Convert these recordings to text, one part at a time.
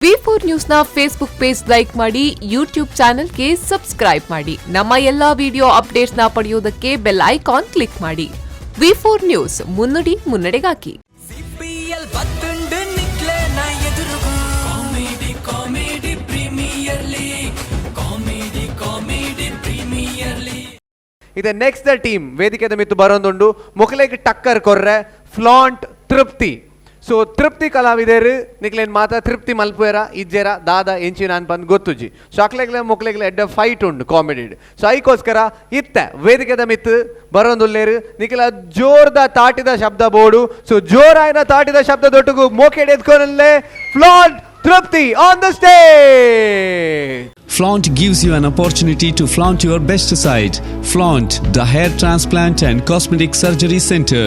ವಿ4 ನ್ಯೂಸ್ನ Facebook page like ಮಾಡಿ, YouTube ಚಾನೆಲ್ಗೆ subscribe ಮಾಡಿ. ನಮ್ಮ ಎಲ್ಲಾ ವಿಡಿಯೋ ಅಪ್ಡೇಟ್ಸ್ನ ಪಡೆಯೋದಕ್ಕೆ ಬೆಲ್ ಐಕಾನ್ ಕ್ಲಿಕ್ ಮಾಡಿ. ವಿ4 ನ್ಯೂಸ್, ಮುನ್ನುಡಿ ಮುನ್ನಡೆಗಾಗಿ. ಸಿಪಿಎಲ್ ಬತ್ತುಂಡು ನಿಕ್ಲೆ ನ ಎದುರುಗು. Comedy comedy premier league, comedy comedy premier league. ಇದೆ ನೆಕ್ಸ್ಟ್ the team ವೇದಿಕೆದ ಮಿತ್ತು ಬರೋದುಂಡು. ಮೊಕಲೆಗ್ ಟಕ್ಕರ್ ಕೊರ್ರೆ ಫ್ಲಾಂಟ್ ತೃಪ್ತಿ. ಸೊ ತೃಪ್ತಿ ಕಲಾವಿದರು ನಿಕ್ಲೇನ್ ಮಾತ ತೃಪ್ತಿ ಮಲ್ಪುವೆರ ಇಜ್ಜೆರ ದಾದ ಎಂಚಿನ ಅನ್ಪಂದ್ ಗೊತ್ತುಜಿ. ಸೊ ಅಕ್ಲೆಗ್ಲೆ ಮೊಕ್ಲೆಗ್ಲೆ ಎಡ್ಡ ಫೈಟ್ ಉಂಡು ಕಾಮಿಡಿ. ಸೊ ಐಕೋಸ್ಕರ ಇತ್ತೆ ವೇದಿಕೆದ ಮಿತ್ತು ಬರೋದುಲ್ಲೇರು. ನಿಖಿಲ ಜೋರ್ದ ತಾಟಿದ ಶಬ್ದ ಬೋಡು. ಸೊ ಜೋರಾಯಿನ ತಾಟಿದ ಶಬ್ದ ದೊಟ್ಟುಗು ಮೋಕೆಡ್ ಎತ್ಕೊನಲ್ಲೇ flaunt Trupti on the stage. Flaunt gives you an opportunity to flaunt your best side. Flaunt, the hair transplant and cosmetic surgery center.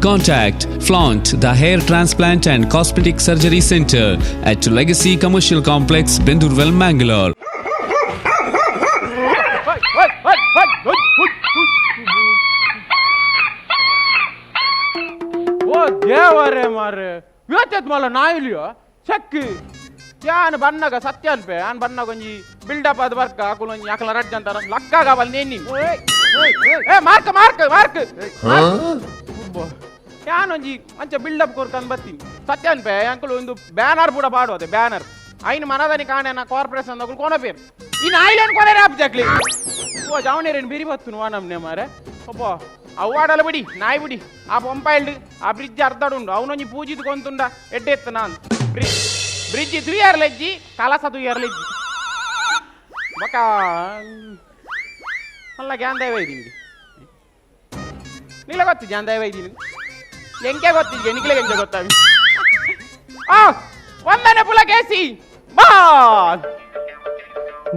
Contact Flaunt, the hair transplant and cosmetic surgery center at Legacy Commercial Complex, Bendurwell, Mangalore. ಓ ದೇವರೇ ಮಾರ್ರೆ, ಇವತ್ತೇತ್ ಮಲ್ಲ ನಾಯಿಲಿಯೋ cheque ಯಾನ್ ಬನ್ನಗ ಸತ್ಯ ಅನ್ಪೆ. ಯಾನ್ ಬನ್ನಗ ಒಂಜಿ build up ಅದು ಬರ್ಕ ಅಕುಲು ಒಂಜಿ ಅಕಲ ರಡ್ಜ್ ಅಂತಾರ ಲಕ್ಕಾಗ ಅವಲ್ ನೇನಿ. ಏ ಮಾರ್ಕ್ ಮಾರ್ಕ್ ಮಾರ್ಕ್, ಯಾನ್ ಒಂಜಿ ಅಂಚ ಬಿಲ್ಡಪ್ ಕೊರ್ಕಂದ್ ಬರ್ತೀನಿ ಸತ್ಯ ಅನ್ಪೆ. ಅಂಕಲು ಒಂದು ಬ್ಯಾನರ್ ಪೂಡ ಪಾಡುವತೆ ಬ್ಯಾನರ್ ಐನ್ ಮನದನಿ ಕಾಣೆ ಕಾರ್ಪೊರೇಷನ್ ಅಕುಲು ಕೋನ ಪೇರು ಈ ನಾಯಿಲೇನು ಕೊನೆ ಆಪ್ ಜಕ್ಲಿ. ಓ ಜಾವನೇರೇನು ಬಿರಿ ಬತ್ತುನು ವಾ ನಮ್ನೆ ಮಾರೆ. ಒಬ್ಬ ಅವ್ವಾಡಲ ಬಿಡಿ ನಾಯಿ ಬಿಡಿ. ಆ ಪಂಪಾಯಿಲ್ಡ್ ಆ ಬ್ರಿಡ್ಜ್ ಅರ್ಧಡು ಉಂಡು. ಅವನೊಂಜಿ ಪೂಜಿದ್ ಕೊಂತುಂಡ ಎಡ್ಡೆ ಎತ್ತು ನಾನು ಬ್ರಿಡ್ಜ್ ಬ್ರಿಡ್ಜ್ ತುಯ್ಯಾರ್ಲೆಜ್ಜಿ ಕಲಸ ತುಯ್ಯಾರ್ಲೆಜ್ಜಿ ಬೊಕ ಮಲ್ಲ ಗ್ಯಾಂದೇವ ಇದೀನಿ ನಿಲ್ಲ ಗೊತ್ತು ಜಾಂದೇವ ಇದೀನಿ ಎಂಕೆ ಗೊತ್ತಿದ್ಗೆ ನಿಕ್ಲೆ ಎಂಕೆ ಗೊತ್ತಾವಿ. ಆ ಒಂದನೆ ಪುಲಕೇಸಿ ಬಾ.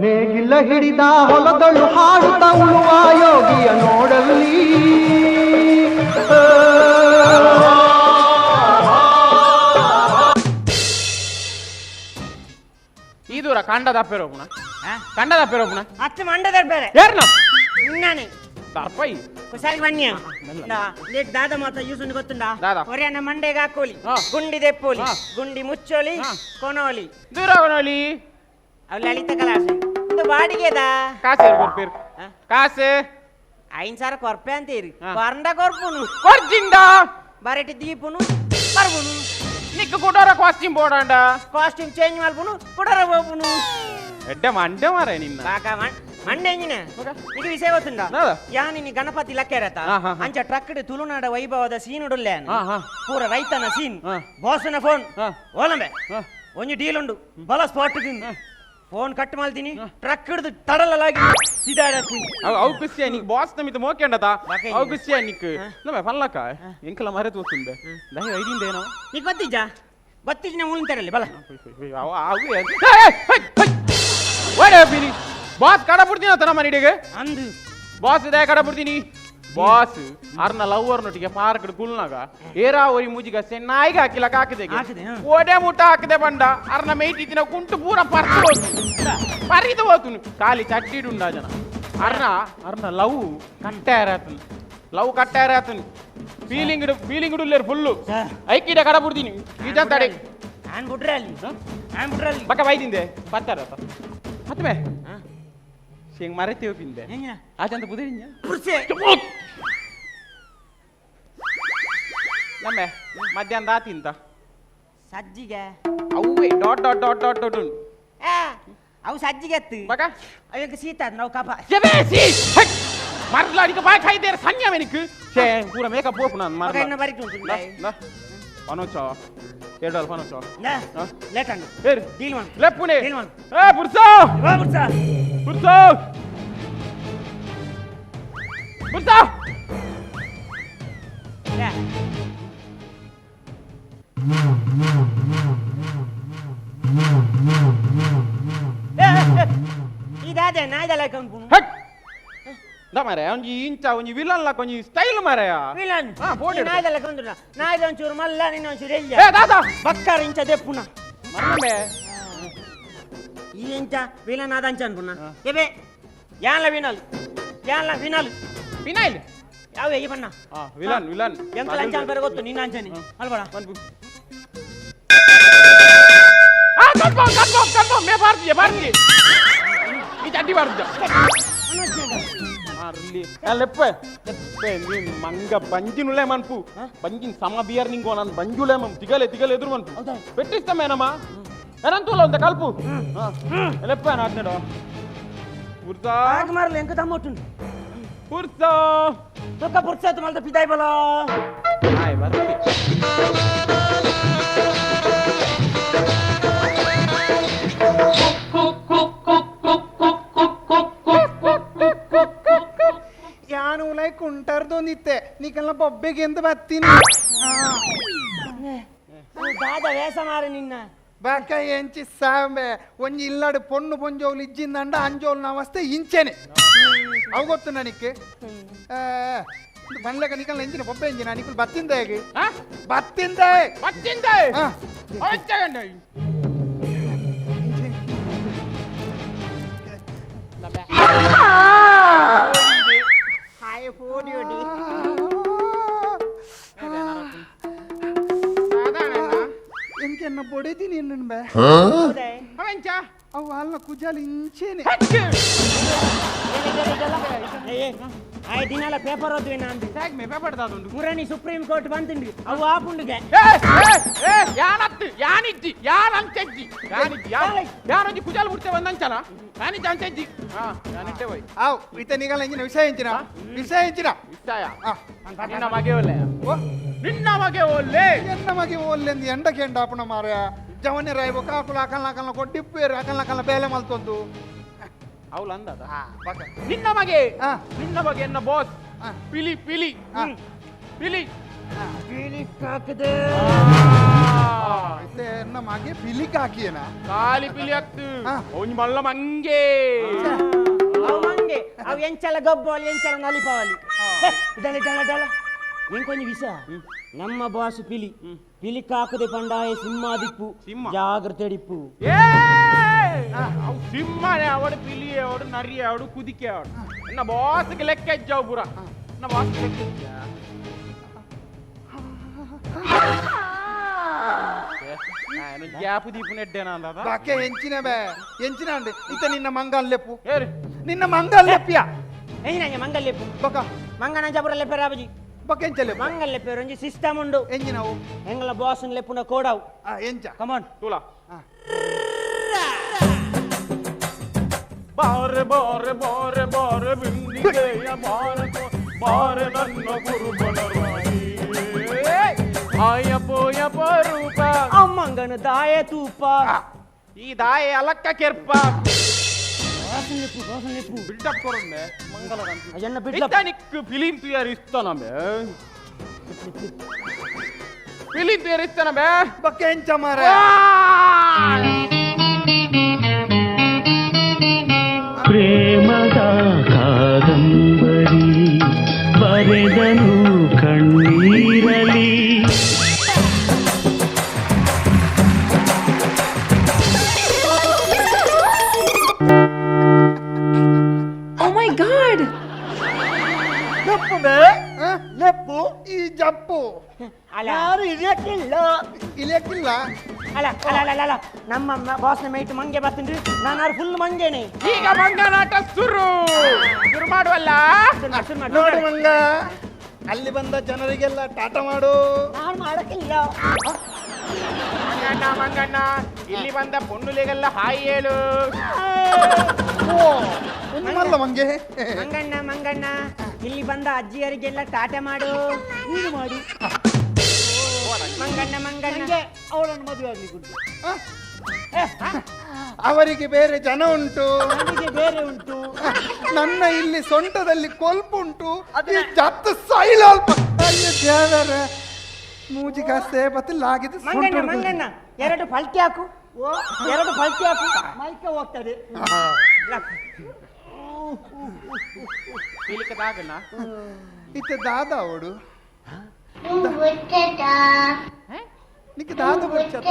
ನೇಗಿಲ ಹಿಡಿದ ಹೊಲದಳು ಹಾಡುತ್ತ ಉಳುವ ಯೋಗಿಯ ನೋಡಲ್ಲಿ. ಈ ದೂರ ಕಂಡದ ಅಪ್ಪೆರೋಪುಣ ಕಂಡದ ಅಪ್ಪೆರೋಪುಣ. ಅತ್ತು ಮಂಡದರ್ ಬೇರೆ. ಏರ್ನ? ನಿನ್ನಾನೆ. ದರ್ಪೈ. ಕುಸಾರಿ ಬನ್ನಿ ಲೇಟ್ ದಾದ ಮಾತ ಯೂಸುಂಡು ಗೊತ್ತುಂಡ? ದಾದ? ಒರೆಯನ್ನ ಮಂಡೆಗೆ ಹಾಕೋಲಿ, ಹಾ. ಗುಂಡಿ ದೆಪ್ಪೋಲಿ, ಹಾ. ಗುಂಡಿ ಮುಚ್ಚೋಲಿ, ಹಾ. ಕೊನೋಲಿ. ದೂರ ಕೊನೋಲಿ. ಅವು ಲಲಿತ ಕಲಾಸೆ ಇದು ಬಾಡಿಗೆದಾ. ಕಾಸು ಏರ್ ಕೊರ್ಪೇರು? ಹಾ? ಕಾಸು. 5,000 ಕೊರ್ಪೆ ಅಂತೀರಿ. ಹಾ. ಕೊರಂಡ ಕೊರ್ಪುನು. ಕೊರ್ಜಿಂಡ. ಬರೆಟಿ ದೀಪುನು ಬರ್ಬುನು. ನಿಕ್ಕ ಕುಡೋರ ಕಾಸ್ಟ್ಯೂಮ್ ಬೋಡಾಂಡ. ಕಾಸ್ಟ್ಯೂಮ್ ಚೇಂಜ್ ಮಲ್ಪುನು ಕುಡರ ಹೋಪುನು. ಎಡ್ಡೆ ಮಂಡೆ ಮಾರ ನಿನ್ನ. ಬಾಕ ಮಂಡೆ ಎಂಜಿನ ನಿಗೆ ವಿಷಯ ಗೊತ್ತುಂಡ? ದಾದ? ಯಾನಿ ಗಣಪತಿ ಲಕ್ಕೆರತ. ಹಾ, ಹಾ, ಹಾ. ಅಂಚ ಟ್ರಕ್ ತುಳುನಾಡ ವೈಭವದ ಸೀನ್ ಉಡುಲ್ಲೆ. ಹಾ, ಹಾ. ಪೂರ ರೈತನ ಸೀನ್. ಹಾ. ಬಾಸನ ಫೋನ್. ಹಾ. ಓಲಂಬೆ. ಹಾ. ಒಂಜಿ ಡೀಲ್ ಉಂಡು ಬಲ ಸ್ಪಾಟ್. ಫೋನ್ ಕಟ್ ಮಾಡ್ತೀನಿ, ಟ್ರಕ್ ಹಿಡಿದು ತಡಲಾಗಿ ಸಿದಾಡತ್ತೀನಿ. ಅವು ಅವು ಖುಷಿಯ ನಿಕ್ ಬಾಸ್ ನಮಿತ ಮೋಕೆಂಡತ. ಬಾಕ ಅವು ಖುಷಿಯ ನಿಕ್ ನಮ್ಮ ಫಲ್ಲಕ್ಕ ಎಂಕಲ ಮರೆ ತೋಸುಂಬೆ ದಯ ಐದಿಂದೇನೋ. ನೀ ಗೊತ್ತಿಜ್ಜಾ ಗೊತ್ತಿಜ್ಜ ಉಳಿತಾರಲ್ಲಿ ಬಲ. ಅವು ಅವು ಓಡೆ ಬಿನಿ ಬಾಸ್ ಕಡ ಬಿಡ್ತೀನಿ ಆತ ನಮ್ಮ ನಿಡಿಗೆ. ಅಂದು. ಬಾಸ್ ಇದೆ ಕಡ ಬಿಡ್ತೀನಿ. ಬಾಸ್ ಅರ್ನ ಲವರ್ ನೊಟ್ಟಿಗೆ ಪಾರ್ಕ್ ಕುಲ್ನಾಗ ಏರಾ ಒರಿ ಮುಜಿಗಸೆ ನಾಯಿಗೆ ಹಾಕಿಲ್ಲ ಹಾಕಿದೆ. ಹಾಕಿದೆ, ಹಾ. ಓಡೆ ಮುಟ್ಟ ಹಾಕಿದೆ ಬಂಡ ಅರ್ನ ಮೇಯ್ತಿದ್ದಿನ ಕುಂಟು ಪೂರ ಪರ್ತು ಹೋತು ಪರಿದು ಹೋತುನು ಖಾಲಿ ಚಡ್ಡಿಡುಂಡ ಜನ. ಅರ್ನ ಅರ್ನ ಲವ್ ಕಟ್ಟಾರತನು ಲವ್ ಕಟ್ಟಾರತನು ಫೀಲಿಂಗ್ ಫೀಲಿಂಗ್ ಇಡುಲ್ಲೇರು ಫುಲ್ಲು. ಸರ್. ಐಕಿಡ ಕಡ ಬಿಡ್ತೀನಿ ಈ ಜನ ತಡೆ. ನಾನು ಬಿಡ್ರೆ ಅಲ್ಲಿ ನಾನು ಬಿಡ್ರೆ ಅಲ್ಲಿ. ಬಕ್ಕ ಬೈದಿಂದೆ ಪತ್ತಾರತ ಮತ್ತಮೆ ಶೇಂಗ್ ಮರೆತೇವು ಪಿಂದೆ. ಎಂಜಿನ? ಆಚಂತ ಬುದಿರಿಂಜ. ಪುರ್ಸೆ. ನಮ್ಮೆ ಮಧ್ಯಾಹ್ನ ದಾತಿಂತ. ಸಜ್ಜಿಗೆ. ಅವೇ dot dot dot dot dot ಉಂಟು. ಆ, ಅವು ಸಜ್ಜಿಗೆ ಅತ್ತು. ಬಕ. ಅವಕ್ಕೆ ಶೀತ ಆತ್ ನಾವು ಕಪ. ಜಬೇಸಿ ಮರ್ಲಾಡಿಕ ಬಾಯ್ ಖಾಯ್ದೇರ ಸನ್ಯಾವೆನಿಕ್ ಶೇ ಪೂರ ಮೇಕಪ್ ಪೋಪು ನಾನು. ಮಗ ಮರ್ಲ ಇನ್ನ ಬರಿತು ಉಂಟು. ಪನೋಚ ಎರಡು ಪನೋಚ. ಹಾ? ಲೇಟ್ ಅಂಡು. ಏರು. ಡೀಲ್ ಮಾಡು. ಲೆಪ್ಪುನೆ. ಡೀಲ್ ಮಾಡು. ಏ ಪುರ್ಸೋ. ವಾ ಪುರ್ಸ. ಪುರ್ಸೋ ಪುರ್ಸೋ. ಲೇ. ಏ, ಏ, ಇದಾದೆ ನಾಯ್ದಲ್ಲ ಕಂಪುನು. ಹಟ್ the ಮಾರೆ ಒಂಜಿ ಇಂಚ ಒಂಜಿ ವಿಲನ್ ಲಾಕ್ ಒಂಜಿ ಸ್ಟೈಲ್ ಮಾರಾಯ. ವಿಲನ್. ಹಾ, ಬೋರ್ಡ್ ಹಿಡ್ದು. ನಾಯ್ದಲ್ಲ ಕಂದುನ ನಾಯ್ದ ಒಂಚೂರು ಮಲ್ಲ ನಿನ್ನ ಒಂಚೂರು ಎಯ್ಯ. ಏ ದಾದಾ. ಬಕ್ಕಾರ ಇಂಚ ದೆಪ್ಪುನ. ಮರ್ಲಂಬೆ. ಈ ಇಂಚ ವಿಲನ್ ಆದ ಅಂಚ ಅನ್ಪುನ ಎಬೆ ಯಾನ್ಲ ವಿನಲ್ ಯಾನ್ಲ ವಿನಲ್. ಫಿನೈಲ್. ಯಾವ ಈ ಬಣ್ಣ? ಹಾ ವಿಲನ್ ವಿಲನ್. ಎಂತ ಲಂಚ ಅನ್ಪರೆ ಗೊತ್ತು ನಿನ್ನ ಅಂಚನೆ ಅಲ್ಬಡ. ಆ, Confirm confirm confirm ಮೇ ಭಾರತೀಯ ಭಾರತೀಯ ಈ ಚಡ್ಡಿ ಭಾರತೀಯ ಲೆಪ್ಪೆ ಲೆಪ್ಪೆ ನೀ ಮಂಗ ಬಂಜಿನುಲೇ ಮನ್ಪು ಬಂಜಿನ ಸಮ ಬಿಯರ್ ನಿಂಗೋ ನಾನು ಬಂಜುಲೇ ಮನ್ ತಿಗಲೆ ತಿಗಲೆ ಎದುರು ಮನ್ಪು పెట్టిస్తామేనమ్మా ఎనంతూలో ఉందా కలుపు ಲೆಪ್ಪ ನಾಟ್ನೆಡು ಪುರ್ಸಾ ಮಾರಲ್ಲ ಎಂಕ ತಮ್ಮೊಟ್ಟುಂಡು ಪುರ್ಸಾ ತೊಕ್ಕ ಪುರ್ಸಾತು ಮಲ್ದ ಪಿದಾಯ್ ಬಲ ಹಾಯ್ ಬರ್ತಿ ಯಾನು ಲೈಕ್ ಉಂಟರ್ದೊಂದಿತ್ತೆ ನೀಕೆಲ್ಲ ಬೊಬ್ಬೆಗೆ ಎಂದು ಬತ್ತೀನಿ. ದಾದ ವೇಷ ಮಾರ ನಿನ್ನ. ಬಾಕ ಎಂಚಿ ಸಾಂಬೆ ಒಂಜಿ ಇಲ್ಲಾಡು ಪೊಣ್ಣು ಪೊಂಜೋಲು ಇಜ್ಜಿಂದಂಡ ಅಂಜೋಲು ನವಸ್ತೆ ಇಂಚೆನೆ ಅವು ಗೊತ್ತು ನನಕ್ಕೆ. ಬನ್ಲಕ ನಿಕಲ್ ಎಂಜಿನ ಬೊಬ್ಬೆ ಎಂಜಿನ ನಿಕಲ್ ಬತ್ತಿಂದ ಹೇಗೆ ಬತ್ತಿಂದ? ಬತ್ತಿಂದೆ. ಹಾ. ಅವಚ್ಚಗಂಡ. ಹಾಯ್ ಫೋಡಿ ಹೊಡಿ. ಎಂಕೆನ್ನ ಬೊಡೆದಿ ನಿನ್ನ ಬೇ. ಅವೆಂಚ? ಅವು ಅಲ್ಲ ಕುಜಾಲ ಇಂಚೆನೆ. ಆಯ್ ದಿನಾಲ ಪೇಪರ್ ಓದ್ವೆ ನಾನು. ಟ್ಯಾಗ್ ಮೇ ಪೇಪರ್ ದಾದುಂಡು. ಮುರಣಿ ಸುಪ್ರೀಂ ಕೋರ್ಟ್ ಬಂತುಂಡು ಅವು ಆಪುಂಡುಗೆ. ಏ ಏ ಏ ಯಾನತ್ತು ಯಾನಿಜ್ಜಿ ಯಾನ್ ಅಂಚೆಜ್ಜಿ ಯಾನಿಜ್ಜಿ ಯಾನ್ ಯಾನೊಂಜಿ ಕುಜಾಲ್ ಬುಡ್ತೆ ಬಂದಂಚಲ ಯಾನಿಜ್ಜಿ ಅಂಚೆಜ್ಜಿ ಹಾ ಯಾನಿಟ್ಟೆ ಹೋಯ್. ಅವು ಇತ್ತ ನಿಗಲ್ ಎಂಜಿನ ವಿಷಯ ಎಂಚಿನ ವಿಷಯ ಎಂಚಿನ? ಇಷ್ಟಾಯ. ಆ. ನಿನ್ನ ಮಗೆ ಒಲ್ಲೆ. ಓ. ನಿನ್ನ ಮಗೆ ಒಲ್ಲೆ. ಎನ್ನ ಮಗೆ ಓಲ್ಲೆಂದು ಎಂಡ ಕೆಂಡ ಅಪಣ ಮಾರ ಜವನೆ ರಾಯ್ಬ ಕಾಕುಲ ಅಕಲ್ನ ಅಕಲ್ನ ಕೊಟ್ಟಿಪ್ಪೇರು ಅಕಲ್ನ ಅಕಲ್ನ ಬೇಲೆ ಮಲ್ತೊಂದು. ಅವಳು ಅಂದದ. ಬಾಕ. ನಿನ್ನ ಮಗೆ. ಆ. ನಿನ್ನ ಬಗ್ಗೆ ಎನ್ನ ಬಾಸ್. ಆ. ಪಿಲಿ ಪಿಲಿ. ಆ. ಪಿಲಿ. ಕಾಕದೆ. ಇತ್ತೆ ಎನ್ನ ಮಗೆ ಪಿಲಿ ಕಾಕಿಯನ? ಕಾಲಿ ಪಿಲಿ ಅತ್ತು. ಆ. ಒಂಜಿ ಮಲ್ಲ ಮಂಗೆ. ಅವು ಮಂಗೆ ಅವು ಎಂಚಲ ಗಬ್ಬಾಲಿ ಎಂಚಲ ನಲಿಪಾವಲಿ ಡಲ ಡಲ ಡಲ ಇಂಕೊಂಜಿ ವಿಷ ನಮ್ಮ ಬಾಸ್ ಪಿಲಿ ಪಿಲಿ ಕಾಕದೆ ಪಂಡಾಯ ಸಿಂಹಾದಿಪ್ಪು. ಸಿಂಹ. ಜಾಗ್ರತೆ ಡಿಪ್ಪು. ಏ ಅವು ಸಿಂಹನೇ ಅವಡು ಪಿಲಿ ಅವಡು ನರಿ ಅವಡು ಕುದಿಕೆ ಅವಡು ನನ್ನ ಬಾಸ್ಗೆ ಲೆಕ್ಕ ಇಜ್ಜಾವು ಪೂರ ನನ್ನ ಬಾಸ್ಗೆ ಲೆಕ್ಕ ಇಜ್ಜ. ಗ್ಯಾಪ್ ದೀಪು ನೆಡ್ಡೇನ ಅಂದದ. ಬಾಕೆ ಎಂಚಿನ ಬೇ ಎಂಚಿನ ಅಂಡೆ ಇತ್ತ ನಿನ್ನ ಮಂಗಲ್ ಲೆಪ್ಪು. ಏರಿ. ನಿನ್ನ ಮಂಗಲ್ ಲೆಪ್ಪಿಯ. ಏನಾಂಗೆ ಮಂಗಲ್ ಲೆಪ್ಪು. ಬೊಕ. ಮಂಗನ ಜಬರ ಲೆಪ್ಪೆರಾಬಜಿ. ಬೊಕ ಎಂಚ ಲೆಪ್ಪು? ಮಂಗಲ್ ಲೆಪ್ಪೆರು ಒಂಜಿ ಸಿಸ್ಟಮ್ ಉಂಡು. ಎಂಜಿನವು? ಎಂಗಲ ಬಾಸ್ ಲೆಪ್ಪುನ ಕೋಡವು. ಆ, ಎಂಚ? ಕಮಾನ್. ತೂಲ ಬಾರೆ ಬಾರೆ ಬಾರೆ ಬಾರೆ ಬಿಂದಿಗೆಯ ಬಾರೆ ಬಾರೆ ನನ್ನ ಗುರುಬನ ರಾಣಿ ಆಯ ಪೋಯ ಪರೂಪ. ಅಮ್ಮಂಗನ ದಾಯ ತೂಪ. ಈ ದಾಯ ಅಲಕ್ಕ ಕೆರ್ಪ. ಬಾಸನ್ ಲೆಪ್ಪು ಬಾಸನ್ ಲೆಪ್ಪು. ಬಿಲ್ಡಪ್ ಕೊರೊಂದೆ ಮಂಗಲ. ಎನ್ನ ಬಿಡ್ಲ. ಇತ್ತಾನಿಕ್ ಫಿಲಿಂ ತುಯಾರ್ ಇಸ್ತನಮೆ ಫಿಲಿಂ ತುಯಾರ್ ಇಸ್ತನಮೆ. ಬೊಕ ಎಂಚ ಮಾರ? ಪ್ರೇಮದ ಕಾದಂಬರಿ ಬರೆದನು ಕಣ್ಣೀರಲಿ. ಓ ಮೈ ಗಾಡ್. ಲೆಪ್ಪು ಬೇ ಲೆಪ್ಪು ಈ ಜಪ್ಪು. ಅಲ್ಲ. ಯಾರು ಇಳಿಯಕ್ಕಿಲ್ಲ ಇಳಿಯಕ್ಕಿಲ್ಲ. ಅಲ್ಲ ಅಲ್ಲ ಅಲ್ಲ ಅಲ್ಲ, ಅಲ್ಲ ನಮ್ಮ ಬಾಸ್ನ ಮೇಟ್ ಮಂಗೆ ಬರ್ತೇನ್ರಿ ನಾನು ಫುಲ್ ಮಂಗೇನೆ. ಈಗ ಮಂಗನಾಟ ಶುರು ಶುರು ಮಾಡುವಲ್ಲ. ಶುರು ಮಾಡು, ನೋಡು ಶುರು ಮಾಡು. ಮಂಗ ಅಲ್ಲಿ ಬಂದ ಜನರಿಗೆಲ್ಲ ಟಾಟ ಮಾಡು. ನಾನು ಮಾಡಕ್ಕಿಲ್ಲ. ಮಂಗಣ್ಣ ಮಂಗಣ್ಣ ಇಲ್ಲಿ ಬಂದ ಪೊನ್ನುಲಿಗೆಲ್ಲ ಹಾಯ್ ಹೇಳು. ಓ ಒಂದು ಮಲ್ಲ ಮಂಗೆ. ಮಂಗಣ್ಣ ಮಂಗಣ್ಣ ಇಲ್ಲಿ ಬಂದ ಅಜ್ಜಿಯರಿಗೆಲ್ಲ ಟಾಟಾ ಮಾಡು. ನೀನು ಮಾಡು. ಮಂಗಣ್ಣ ಮಂಗಣ್ಣ ಅವಳನ್ನು ಮದುವೆ ಆಗ್ಲಿಕ್ಕೆ ಉಂಟು. ಅವರಿಗೆ ಬೇರೆ ಜನ ಉಂಟು. ನನಗೆ ಬೇರೆ ಉಂಟು. ನನ್ನ ಇಲ್ಲಿ ಸೊಂಟದಲ್ಲಿ ಕೊಲ್ಪುಂಟು ಈ ಜತ್ತು ಸೈಲ ಅಲ್ಪ ಅಯ್ಯೋ ದೇವರ ಮೂಜಿ ಕಾಸೆ ಬತ್ತಲಾಗಿದೆ. ಮಂಗಣ್ಣ ಮಂಗಣ್ಣ ಎರಡು ಪಲ್ಟಿ ಹಾಕು ಎರಡು ಪಲ್ಟಿ ಹಾಕು. ಮೈಕ ಹೋಗ್ತದೆ. ಪಿಲಿಕದಾಗಣ್ಣ. ಇತ್ತ ದಾದ ಅವಡು ನಿಕ್ ದಾದ ಬುಡ್ಚತ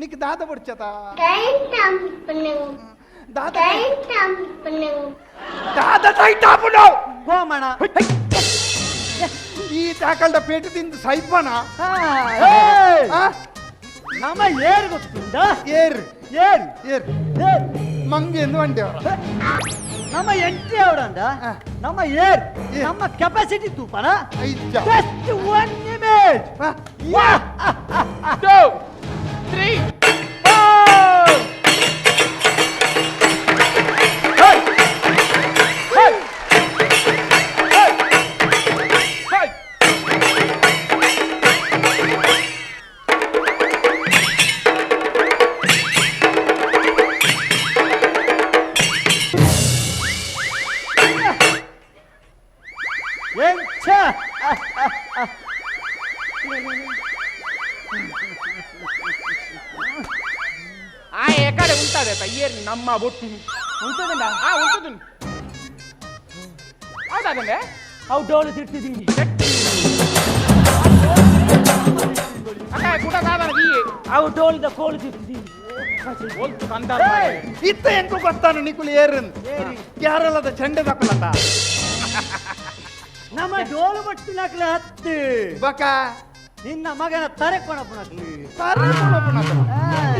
ನಿಕ್ ದಾದ ಬುಡ್ಚತ ದಾದ ದಾದ ಟೈಟ್ ಆಪುಂಡು. ಗೋಮಣ. ಈ ದಾಕಲ್ದ ಪೇಟೆ ತಿಂದು ಸೈಪನ. ನಮ್ಮ ಏರ್ ಗೊತ್ತುಂಡ? ಏರ್ ಏರ್ ಏರ್ ಏರ್ ಮಂಗೆ ಎಂದು ವಂಡಿ ಅವರ. ನಮ್ಮ ಎಂಟ್ರಿ ಅವರಂದ ನಮ್ಮ ಏರ್ ನಮ್ಮ ಕೆಪಾಸಿಟಿ ತೂಪನ. Just 1 image. 1 2 3 4. ಆ ಎಕಡೆ ಉಂಟದೆ ತಯ್ಯೇರಿ ನಮ್ಮ ಬೊಟ್ಟು ಉಂಟದಲ್ಲ? ಆ ಉಂಟದು. ಹೌದಾದಂದೆ? ಅವು ಡೋಲು ತಿರ್ತಿದ್ದೀನಿ. ಅಕ್ಕ ಕೂಡ ದಾದನ ಈ ಅವು ಡೋಲಿದ ಕೋಲು ತಿರ್ತಿದ್ದೀನಿ. ಒಲ್ತು ಕಂದ ಇತ್ತ ಎಂಕು ಗೊತ್ತಾನು ನಿಕುಲು ಏರ್ ಕೇರಳದ ಚೆಂಡೆ ತಕೊಲತ. ನಮ್ಮ ಡೋಲು ಬಟ್ಟಿನಕ್ಲೆ ಹತ್ತು ಬಕ ನಿನ್ನ ಮಗನ ತರೆ ಕೊಣಪುನಕ್ಲಿ. ತರೆ ಕೊಣಪುನಕ್ಲು.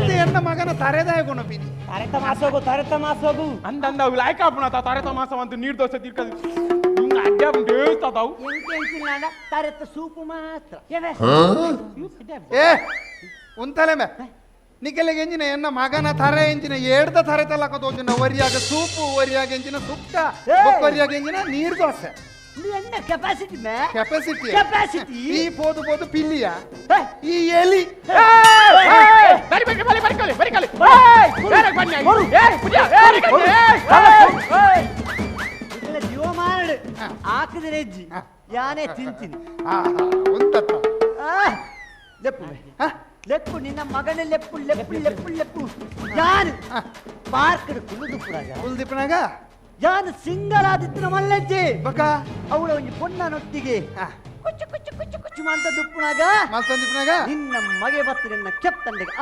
ಇದು ಎನ್ನ ಮಗನ ತರೆದಾಯ ಕೊಣಪಿನಿ. ತರೆ ತಮಾಸೋಗು, ತರೆ ತಮಾಸೋಗು. ಅಂದಂದ ಅವು ಲಾಯ್ಕ ಆಪುಣತ ತರೆ ತಮಾಸ ಅಂತ ನೀರ್ ದೋಸೆ ತಿರ್ಕದು ಹಿಂಗ ಅಡ್ಡ ದೇವಸ್ಥಾದವು. ಎಂಕೆ ಎಂಚಿಲ್ಲ ತರೆತ್ತ ಸೂಪು ಮಾತ್ರ. ಏ ಉಂತಲೆ ಮೇ ನಿಕೆಲೆಗೆ ಎಂಜಿನ ಎನ್ನ ಮಗನ ತರೆ ಎಂಜಿನ ಏಡ್ದ ತರೆ ತಲಕ ತೋಜುನ ಒರಿಯಾಗ ಸೂಪು, ಒರಿಯಾಗ ಎಂಜಿನ ಸುಕ್ಕ, ಒರಿಯಾಗ ಎಂಜಿನ ನೀರ್ ದೋಸೆ. ಎನ್ನ ಕೆಪಾಸಿಟಿ ಮೇ? ಕೆಪಾಸಿಟಿ. ಕೆಪಾಸಿಟಿ. ಈ ಪೋದು ಪೋದು ಪಿಲ್ಲಿಯ ಈ ಎಲಿ. ಬರಿ ಬರಿ ಬರಿ ಬರಿ ಬರಿ ಬರಿ ಬನ್ನಿ. ಜೀವ ಮಾಡು ಹಾಕಿದ್ರೆ ಹೆಜ್ಜಿ ಯಾನೇ ತಿಂತೀನಿ. ಉಂತತ್ತ ಲೆಪ್ಪು ಲೆಪ್ಪು ನಿನ್ನ ಮಗನ ಲೆಪ್ಪು ಲೆಪ್ಪು ಲೆಪ್ಪು ಲೆಪ್ಪು. ಯಾರು ಪಾರ್ಕ್ ಕುಳ್ಳುದುಪ್ಪುನಾಗ ಕುಳ್ದಿಪ್ಪನಾಗ ಯಾನು ಸಿಂಗಲ್ ಆದಿತ್ತಿನ ಮಲ್ಲಜ್ಜಿ ಬಕ ಅವಳ ಒಂಜಿ ಪೊಣ್ಣನೊಟ್ಟಿಗೆ ಕುಚ್ಚು ಕುಚ್ಚು ಕುಚ್ಚು ಕುಚ್ಚು ಮಂತ ದುಪ್ಪುನಾಗ ಮಲ್ತಂದಿಪ್ಪನಾಗ ನಿನ್ನ ಮಗೆ ಬತ್ತು ನಿನ್ನ ಕೆತ್ತಂಡಿಗೆ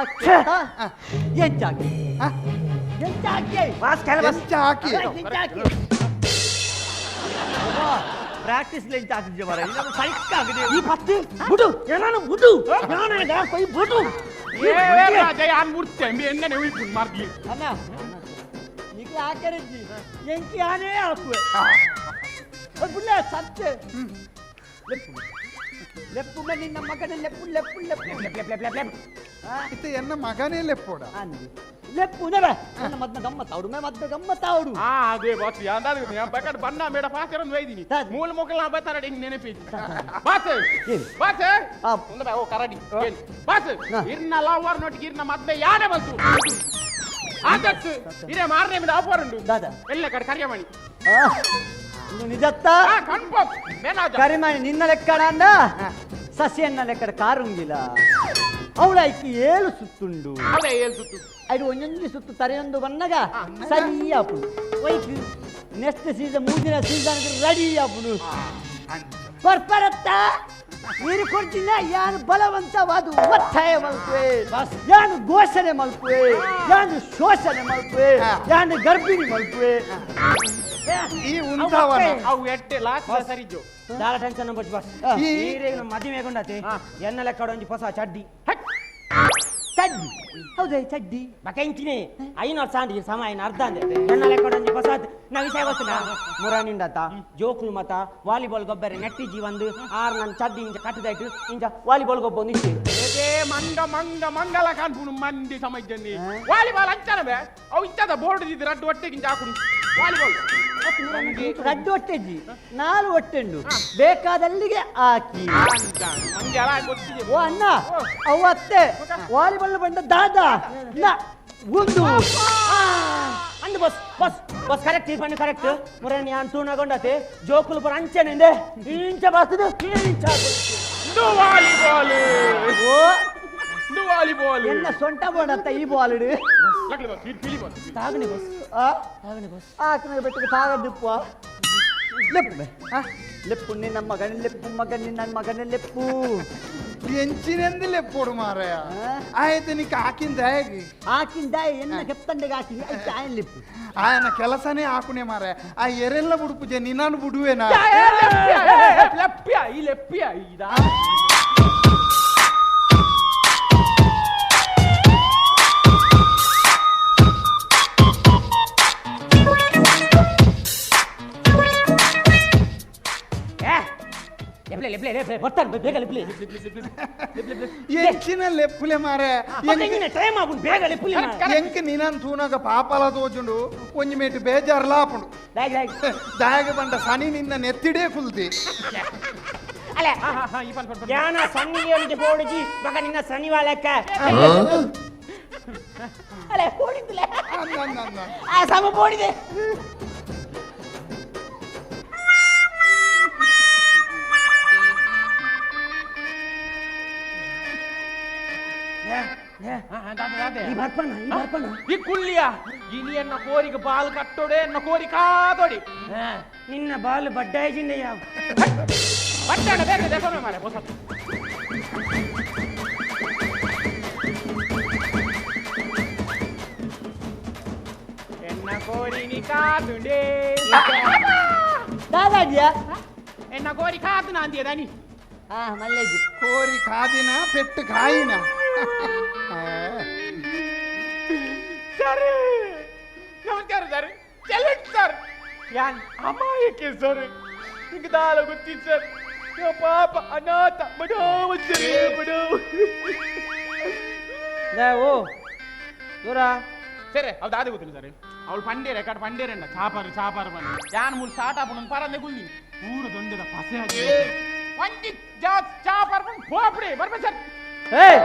ಎಂಚಾಕಿ ಎಂಚಾಕಿ ಎಂಚಾಕಿ ಎಂಚಾಕಿ ಪ್ರಾಕ್ಟೀಸ್ ಲೆಂಚ್ ಹಾಕಿದ್ದೆ ಮರ ಇನ್ನೊಂದು ಸೈಕ್ ಆಗಿದೆ. ಈ ಪತ್ತಿ ಬುಡು ಏನಾನು ಬುಡು ಯಾನ ಕೊಯ್ ಬುಡು. ಏ ರಾಜ ಯಾನ್ ಮೂರ್ತಿ ಅಂಬಿ ಎಣ್ಣೆ ಉಯ್ಪುಂಡು ಮಾರ್ಗಿ. ಅಣ್ಣ ಈಗ ಹಾಕರಜ್ಜಿ ಎಂಕಿ ಆನೇ ಹಾಕುವೆ ಬುಡ್ಲೆ ಸತ್ತೆ ಲೆಪ್ಪು ಲೆಪ್ಪು ನಿನ್ನ ಮಗನ ಲೆಪ್ಪು ಲೆಪ್ಪು ಲೆಪ್ಪು ಲೆಪ್ ಲೆಪ್ ಲೆಪ್ ಲೆಪ್. ಇತ್ತ ಎನ್ನ ಮಗನೇ ಲೆಪ್ಪೋಡ ಲೆಪ್ಪು ನೆಬೆ ನನ್ನ ಮದ್ನ ಗಮ್ಮತ್ತಾవుಡು ಮೇ ಮದ್ನ ಗಮ್ಮತ್ತಾవుಡು. ಆ ಅದೇ ಬಾಸ್ ಅಂದಾದ ഞാൻ ಬಕಟ್ ಬಣ್ಣ ಮೇಡ ಪಾಸರನ್ ವೈದಿನಿ ಮೂಲ ಮೊಕಲ ಬತ್ತಾರ ಹಿಂಗ್ ನೆನಪಿ ಬಾಸ್ ಬಾಸ್ ಉಂದ ಬಾ ಓ ಕರಡಿ ಬಾಸ್ ಇರ್ನ ಲವರ್ ನೋಟಿಗೆ ಇರ್ನ ಮದ್ವೆ ಯಾನೆ ಬಂತು ಆದತ್ತು ಇರೇ ಮಾರನೇ మీద ಆಫರ್ ಉಂಡು ದಾದಾ ಎಲ್ಲ ಕಡೆ ಕರಿಯಮಣಿ ನಿಜತ್ತ ಕನ್ಫರ್ಮ್ ಮೇನಾಜ ಕರಿಮಣಿ ನಿನ್ನ ಲೆಕ್ಕಡ ಅಂದ ಸಸಿಯನ್ನ ಲೆಕ್ಕಡ ಕಾರುಂಗಿಲ್ಲ ಅವಳ ಐಕಿ ಏಳು ಸುತ್ತುಂಡು ಅದೇ ಏಳು ಸುತ್ತು ಐದು ಒಂದೊಂದು ಸುತ್ತು ತರೆಯೊಂದು ಬನ್ನಗ ಸರಿ ಆಪುಡು ವೈಕ್ ನೆಕ್ಸ್ಟ್ ಸೀಸನ್ ಮೂದಿನ ಸೀಸನ್ ರೆಡಿ ಆಪುಡು ಪರ್ಪರತ್ತ ನೀರು ಕೊಡ್ತಿಲ್ಲ ಯಾನು ಬಲವಂತವಾದ ಒತ್ತಾಯ ಮಲ್ಪುವೆ, ಯಾನು ಘೋಷಣೆ ಮಲ್ಪುವೆ, ಯಾನು ಶೋಷಣೆ ಮಲ್ಪುವೆ, ಯಾನು ಗರ್ಭಿಣಿ ಮಲ್ಪುವೆ. ಈ ಉಂತಾವನ ಅವು ಎಟ್ಟೆ ಲಾಸ್ಟ್ ಸರಿಜೋ ದಾಲ ಟೆನ್ಷನ್ ಬಸ್ ಬಸ್ ಈರೆ ಮದುವೆ ಕೊಂಡತೆ ಎನ್ನ ಲೆಕ್ಕಡ ಒಂಜಿ ಹೊಸ ಚಡ್ಡಿ ಚಡ್ಡಿ ಹೌದೇ ಚಡ್ಡಿ ಬಕೆಂಚಿನಿ ಐನೂರು ಸಾಂಡಿ ಸಮ ಐನ ಅರ್ಧ ಅಂದೆ ಎನ್ನ ಲೆಕ್ಕಡ ಒಂಜಿ ಹೊಸ ನಾ ವಿಷಯ ಗೊತ್ತಿಲ್ಲ ಮುರಾನಿಂಡತ ಜೋಕ್ಲು ಮತ ವಾಲಿಬಾಲ್ ಗೊಬ್ಬರ ನೆಟ್ಟಿ ಜೀವಂದು ಆರ್ ನನ್ನ ಚಡ್ಡಿ ಇಂಚ ಕಟ್ಟದಾಯ್ತು ಇಂಚ ವಾಲಿಬಾಲ್ ಗೊಬ್ಬ ಒಂದು ಇತ್ತು. ಏ ಮಂಗ ಮಂಗ ಮಂಗಲ ಕಾನ್ಪುನು ಮಂದಿ ಸಮಜ್ಜನಿ ವಾಲಿಬಾಲ್ ಅಂಚನ ಬೇ ಅವು ಇಂಚದ ಬೋರ್ಡ್ ಇದ್ದು ರಡ್ಡು ಹೊಟ್ಟೆಗಿಂಚ ಹಾಕುನು ವಾಲಿಬಾಲ್ ರಡ್ಡು ಹೊಟ್ಟೆಜ್ಜಿ ನಾಲು ಹೊಟ್ಟೆಂಡು ಬೇಕಾದಲ್ಲಿಗೆ ಹಾಕಿ. ಓ ಅಣ್ಣ ಅವು ಅತ್ತೆ ವಾಲಿಬಾಲ್ ಬಂದ ದಾದಾ ಒಂದು ಅಂದು ಬಸ್ ಬಸ್ ಬಸ್ ಕರೆಕ್ಟ್ ಈ ಪಣ್ಣು ಕರೆಕ್ಟ್ ಮುರನಿ ಯಾನ್ ತೂಣಗೊಂಡತೆ ಜೋಕುಲು ಪುರ ಅಂಚೆನಿಂದೆ ಇಂಚ ಬರ್ತದೆ ಇಂಚ ವಾಲಿಬಾಲ್ ವಾಲಿಬಾಲ್ ಎನ್ನ ಸೊಂಟ ಬೋಡತ್ತ ಈ ಬಾಲ್ ಇಡು ತಾಗನೆ ಬಸ್ ತಾಗನೆ ಬಸ್ ಆಕನ ಬೆಟ್ಟಿಗೆ ತಾಗದಿಪ್ಪ ಲೆಪ್ಪು ಲೆಪ್ಪು ನಿನ್ನ ಮಗನ ಲೆಪ್ಪು ಮಗನ ನಿನ್ನ ಮಗನ ಲೆಪ್ಪು ಎಂಚಿನೆಂದು ಲೆಪ್ಪೋಡು ಮಾರಾಯ ಆಯ್ತು ನಿಕ್ಕ ಹಾಕಿಂದ ಹೇಗೆ ಹಾಕಿಂದ ಎನ್ನ ಕೆತ್ತಂಡೆಗೆ ಹಾಕಿ ಆಯನ್ ಲೆಪ್ಪು ಆಯನ ಕೆಲಸನೇ ಹಾಕುನೆ ಮಾರಾಯ ಆ ಎರೆಲ್ಲ ಬುಡುಪುಜೆ ನಿನ್ನಾನು ಬುಡುವೆನಾ ಲೆಪ್ಪಿಯ ಈ ಲೆಪ್ಪಿಯ ಇದಾ. ಲೆಪ್ಲೆ ಲೆಪ್ಲೆ ಬರ್ತಾನೆ ಬೇಗ ಲೆಪ್ಲೆ. ಎಂಚಿನ ಲೆಪ್ಪುಲೆ ಮಾರೆ ಟೈಮ್ ಆಗುಂಡು ಬೇಗ ಲೆಪ್ಪುಲೆ. ಎಂಕ್ ನಿನನ್ ತೂನಾಗ ಪಾಪಲ ತೋಜುಂಡು ಒಂಜಿ ಮೇಟ್ ಬೇಜಾರ್ಲ ಆಪುಂಡು. ದಾಯಗ ಬಂಡ ಸನಿ ನಿನ್ನ ನೆತ್ತಿಡೇ ಕುಲ್ತಿ. ಅಲ್ಲ ಯಾನ ಸನ್ನಿಗೆ ಬೋಡಿಜಿ ಮಗ ನಿನ್ನ ಸನಿವಾಲಕ್ಕ ಅಲ್ಲ ಕೋಡಿದ್ದಿಲ್ಲ ಆ ಸಮ ಬೋಡಿದೆ. ಈ ಕುಳ್ಳಿಯ ಗಿನಿಯನ್ನ ಕೋರಿಗೆ ಬಾಲ್ ಕಟ್ಟೋಡೆ ಎನ್ನ ಕೋರಿ ಕಾದೋಡಿ ನಿನ್ನ ಬಾಲ್ ಬಡ್ಡಾಯಿಜಿಂದ ಯಾವ ಬಟ್ಟಣ ಬೇಗ ದೇಖೋ ಮಾರೆ ಹೊಸ ಎನ್ನ ಕೋರಿ ನೀ ಕಾದುಂಡೆ ದಾದಾಜಿಯ ಎನ್ನ ಕೋರಿ ಕಾದು ನಾಂದಿಯ ದನಿ. ಹಾ ಮಲ್ಲೇಜಿ ಕೋರಿ ಕಾದಿನ ಪೆಟ್ಟು ಕಾಯಿನ. ಸರ್ ನಮಸ್ಕಾರ ಸರ್. ಚೆಲ್ಲಟ್ ಸರ್ ಯಾನ್ ಅಮಾಯಕ್ಕೆ ಸರ್ ಈಗ ದಾಲ ಗೊತ್ತಿತ್ತು ಸರ್. ಪಾಪ ಅನಾಥ ಬಡವ ಸರ್ ಬಡವ. ಓ ದೂರ ಸರಿ ಅವ್ ದಾದೆ ಗೊತ್ತಿಲ್ಲ ಸರ್. ಅವಳು ಪಂಡೇರೆ ಕಟ್ ಪಂಡೇರೆಂಡ ಚಾಪಾರು ಚಾಪಾರು ಬಂದು ಯಾನ್ ಮೂಲು ಸ್ಟಾರ್ಟ್ ಆಪುನ ಪರಂದೆ ಗುಲ್ಲಿ ಊರು ದೊಂಡೆದ ಪಸೆ ಹಾಕಿ ಒಂಜಿ ಚಾಪಾರು ಬಂದು ಹೋಗ್ಬಿಡಿ ಬರ್ಬೇ ಸರ್. ಏಯ್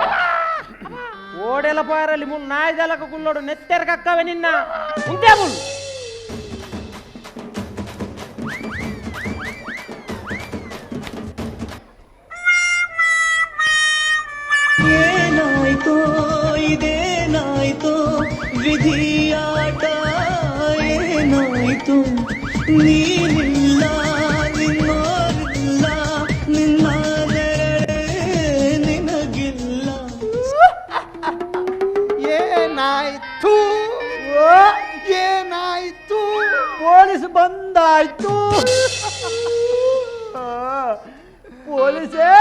ಓಡೆಲ್ಲ ಪೋಯರಲ್ಲಿ ಮುನ್ ನಾಯ್ದಲಕ ಕುಲ್ಲೋಡು ನೆತ್ತೆರ ಕಕ್ಕವೆ ನಿನ್ನ ಉಂಟೆ ಮುಲ್. ಏನಾಯ್ತೋ ಇದೇನಾಯ್ತೋ ವಿಧಿಯಾಟ ಏನಾಯ್ತು ನೀನಿಲ್ಲ ನಿನ್ನೋರಿಲ್ಲ ನಿನ್ನ ನೆರಳೇ ನಿನಗಿಲ್ಲ. ಏನಾಯ್ತು ಏನಾಯ್ತು? ಪೊಲೀಸ್ ಬಂದಾಯ್ತು. ಪೊಲೀಸೇ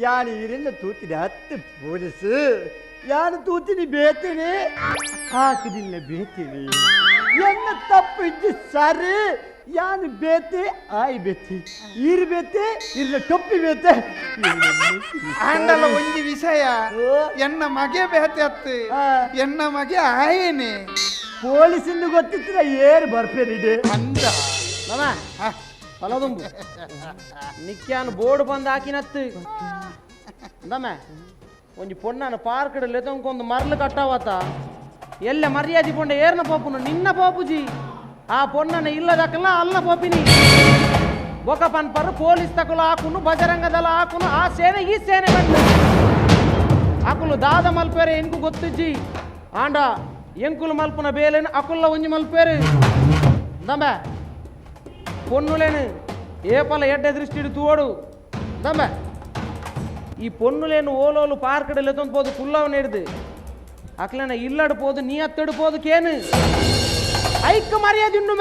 ಯಾನು ಇದರಿಂದ ತೂತಿನಿ ಹತ್ತು ಪೊಲೀಸ್ ಯಾನು ತೂತಿನಿ ಬೇತೀನಿ ಹಾಕುದಿಲ್ಲ ಬೇತೀನಿ ಎನ್ನ ತಪ್ಪು ಇದ್ದು ಸರಿ ಯಾನು ಬೇತೆ ಆಯ್ ಬೇತಿ ಈರು ಬೇತೆ ಇಲ್ಲ ಟೊಪ್ಪಿ ಬೇತೆ. ಆಂಡಲ ಒಂಜಿ ವಿಷಯ ಎನ್ನ ಮಗೆ ಬೇತೆ ಅತ್ತು ಎನ್ನ ಮಗೆ ಆಯೇನೆ ಪೊಲೀಸಿಂದು ಗೊತ್ತಿತ್ತಿರ ಏರು ಬರ್ಪೇರಿಡೆ ಅಂದ ಮಾಮ ಹೊಲದುಂಬು ನಿಕ್ಯಾನ್ ಬೋರ್ಡ್ ಬಂದು ಹಾಕಿನತ್ತು ದಮ್ಮ ಒಂಜಿ ಪೊಣ್ಣನ ಪಾರ್ಕ್ ಲೆತೊಂಕೊಂದು ಮರ್ಲು ಕಟ್ಟಾವತ್ತ ಎಲ್ಲ ಮರ್ಯಾದೆ ಪೊಂಡ ಏರ್ನ ಪೋಪುನು ನಿನ್ನ ಪೋಪುಜಿ ಆ ಪೊಣ್ಣನ ಇಲ್ಲದಕ್ಕಲ್ಲ ಅಲ್ಲ ಪೋಪಿನಿ ಬೊಕ ಪನ್ಪರು ಪೊಲೀಸ್ ತಕಲು ಹಾಕುನು ಬಜರಂಗದಲ್ಲ ಹಾಕುನು ಆ ಸೇನೆ ಈ ಸೇನೆ ಬಂದು ಅಕುಲು ದಾದ ಮಲ್ಪೇರೆ ಎನ್ಕು ಗೊತ್ತಿಜ್ಜಿ ಆಂಡ ಎಂಕುಲು ಮಲ್ಪುನ ಬೇಲೇನು ಅಕುಲ್ಲ ಒಂಜಿ ಮಲ್ಪೇರು ದಮ್ಮ పొన్నులేను ఏపల ఎడ్డ దృష్టి తోడు దమ్మ ఈ పొన్నులేను ఓలోలు పార్కడ లెతొందు పోదు కుల్లవ నేడుದು అట్లనే ఇల్లడు పోదు నీ అత్తడు పోదు కేను ఐక్య మర్యాద ఉండు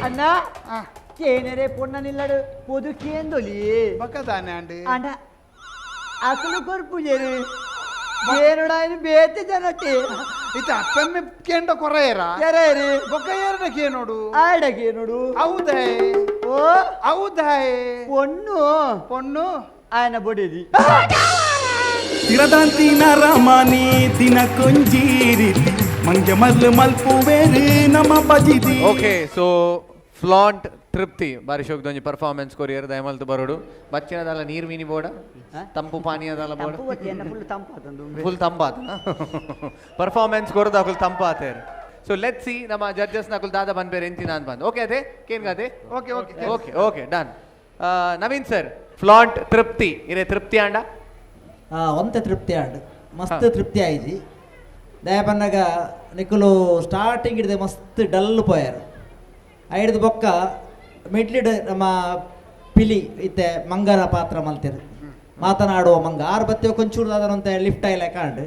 ಅಣ್ಣ ಕೇನರೆ ಪೊಣ್ಣನಿಲ್ಲಡು ಪೊದು ಕೇಂದೊಲಿ ಬಕ್ಕದಾನೆ ಅಂಡಿ ಅಣ್ಣ ಅಕಲು ಕೊರ್ಪುಜೇರು ಏನುಡಾಯನ ಬೇತೆ ಜನತೆ ಇತ್ತ ಅಪ್ಪಮ್ಮೆ ಕೇಂಡ ಕೊರೆಯರ ಕೆರೆಯರು ಬೊಕ್ಕ ಏರಡ ಕೇನೋಡು ಆಡ ಕೇನೋಡು ಹೌದೇ ಓ ಹೌದೇ ಪೊಣ್ಣು ಪೊಣ್ಣು ಆಯನ ಬೊಡೇದಿ ತಿರದಾಂತಿನ ರಮಣಿ ದಿನ ಕೊಂಜೀರಿತಿ ಮಂಗೆ ಮಲ್ಲು ಮಲ್ಪುವೇರು ನಮ್ಮ ಬಜಿದಿ. ಓಕೆ ಸೊ ಫ್ಲಾಂಟ್ ತೃಪ್ತಿ ಬಾರಿ ಶೋಕ್ದೊಂಜಿ ಪರ್ಫಾರ್ಮೆನ್ಸ್ ಕೊರಿಯರ್ ದಯಮಲ್ತು ಬರೋಡು ಬಚ್ಚಿನದಲ್ಲ ನೀರು ಮೀನಿ ಬೋಡ ತಂಪು ಪಾನೀಯದಲ್ಲ ಬೋಡ ಫುಲ್ ತಂಪಾತಂದು ಫುಲ್ ತಂಪಾತ ಪರ್ಫಾರ್ಮೆನ್ಸ್ ಕೊರದು ಅಕುಲ್ ತಂಪಾತೇರು. ಸೊ let see ನಮ್ಮ ಜಡ್ಜಸ್ ನಕುಲ್ ದಾದ ಬಂದ್ಬೇರೆ ಎಂತಿನ ಅಂತ ಬಂದು ಓಕೆ ಅದೇ ಕೇನ್ ಗಾದೆ okay okay okay okay done. Naveen sir flaunt Trupti ಇರೇ ತೃಪ್ತಿ ಆಂಡ ಒಂತೆ ತೃಪ್ತಿ ಆಂಡ್ ಮಸ್ತ್ ತೃಪ್ತಿ ಆಯ್ಜಿ ದಯಪನ್ನಾಗ ನಿಕುಲು ಸ್ಟಾರ್ಟಿಂಗ್ ಹಿಡಿದೆ ಮಸ್ತ್ ಡಲ್ ಪೋಯಾರು ಐಡ್ದು ಬೊಕ್ಕ ಮಿಡ್ಲಿಡ್ ನಮ್ಮ ಪಿಲಿ ಇತ್ತೆ ಮಂಗನ ಪಾತ್ರ ಮಲ್ತಿರು ಮಾತನಾಡುವ ಮಂಗ ಆರು ಬತ್ತೆ ಕೊಂಚೂರು ದಾದನಂತೆ ಲಿಫ್ಟ್ ಆಯ್ಲೆ ಕಾಂಡ್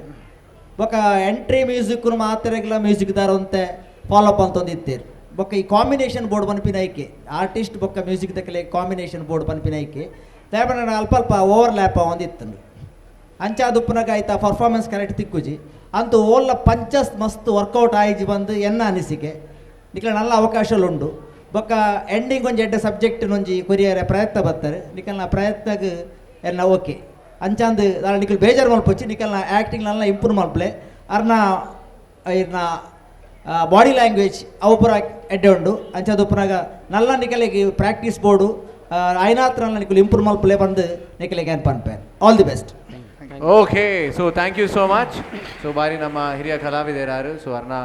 ಬೊಕ್ಕ ಎಂಟ್ರಿ ಮ್ಯೂಸಿಕ್ ಮಾತೆರೆಗ್ಲ ಮ್ಯೂಸಿಕ್ ದಾರಂತೆ ಫಾಲೋಅಪ್ ಅಂತಂದು ಇತ್ತೀರು ಬೊಕ್ಕ ಈ ಕಾಂಬಿನೇಷನ್ ಬೋರ್ಡ್ ಪನ್ಪಿನ ಐಕೆ ಆರ್ಟಿಸ್ಟ್ ಬೊಕ್ಕ ಮ್ಯೂಸಿಕ್ ದಕ್ಕಲೆ ಕಾಂಬಿನೇಷನ್ ಬೋರ್ಡ್ ಪನ್ಪಿನ ಐಕೆ ದಯಪನ್ನಾಗ ಅಲ್ಪ ಅಲ್ಪ ಓವರ್ ಲ್ಯಾಪ್ ಒಂದಿತ್ತು ಅಂಚಾದುಪ್ಪನಾಗ ಆಯ್ತಾ ಪರ್ಫಾರ್ಮೆನ್ಸ್ ಕರೆಕ್ಟ್ ತಿಕ್ಕುಜಿ ಅಂತೂ ಓಲ್ಲ ಪಂಚಸ್ ಮಸ್ತ್ ವರ್ಕೌಟ್ ಆಯ್ಜಿ ಬಂದು ಎನ್ನ ಅನಿಸಿಕೆ ನಿಕ್ಲ ನಲ್ಲ ಅವಕಾಶಗಳು ಉಂಡು. ಬೊಕ್ಕ ಎಂಡಿಂಗ್ ಒಂಜಿ ಎಡ್ಡೆ ಸಬ್ಜೆಕ್ಟ್ ಒಂಜಿ ಕೊರಿಯರೆ ಪ್ರಯತ್ನ ಬರ್ತಾರೆ ನಿಕಲ್ನ ಪ್ರಯತ್ನಗ್ ಎನ್ನ ಓಕೆ ಅಂಚಾಂದ್ ದಾಲ ನಿಕಲ್ ಬೇಜಾರು ಮಲ್ಪೊಚ್ಚಿ ನಿಕಲ್ನ ಆ್ಯಕ್ಟಿಂಗ್ ನಲ್ಲ ಇಂಪ್ರೂವ್ ಮಲ್ಪಲೆ ಅರ್ನ ಇರ್ನ ಬಾಡಿ ಲ್ಯಾಂಗ್ವೇಜ್ ಅವು ಪೂರ ಎಡ್ಡೆ ಉಂಡು ಅಂಚಾದ ಉಪ್ಪುನಾಗ ನಲ್ಲ ನಿಕಲಿಗೆ ಪ್ರಾಕ್ಟೀಸ್ ಬೋರ್ಡು ಐನಾತ್ರ ನಿಕಲ್ ಇಂಪ್ರೂವ್ ಮಲ್ಪಲೆ ಬಂದು ನಿಕಲಿಗೆ ಏನು ಪನ್ಪೆ. All the best. Okay, so thank you so much. So ಬಾರಿ ನಮ್ಮ ಹಿರಿಯ ಕಲಾವಿದರಾರು ಸೊ ಅರ್ನ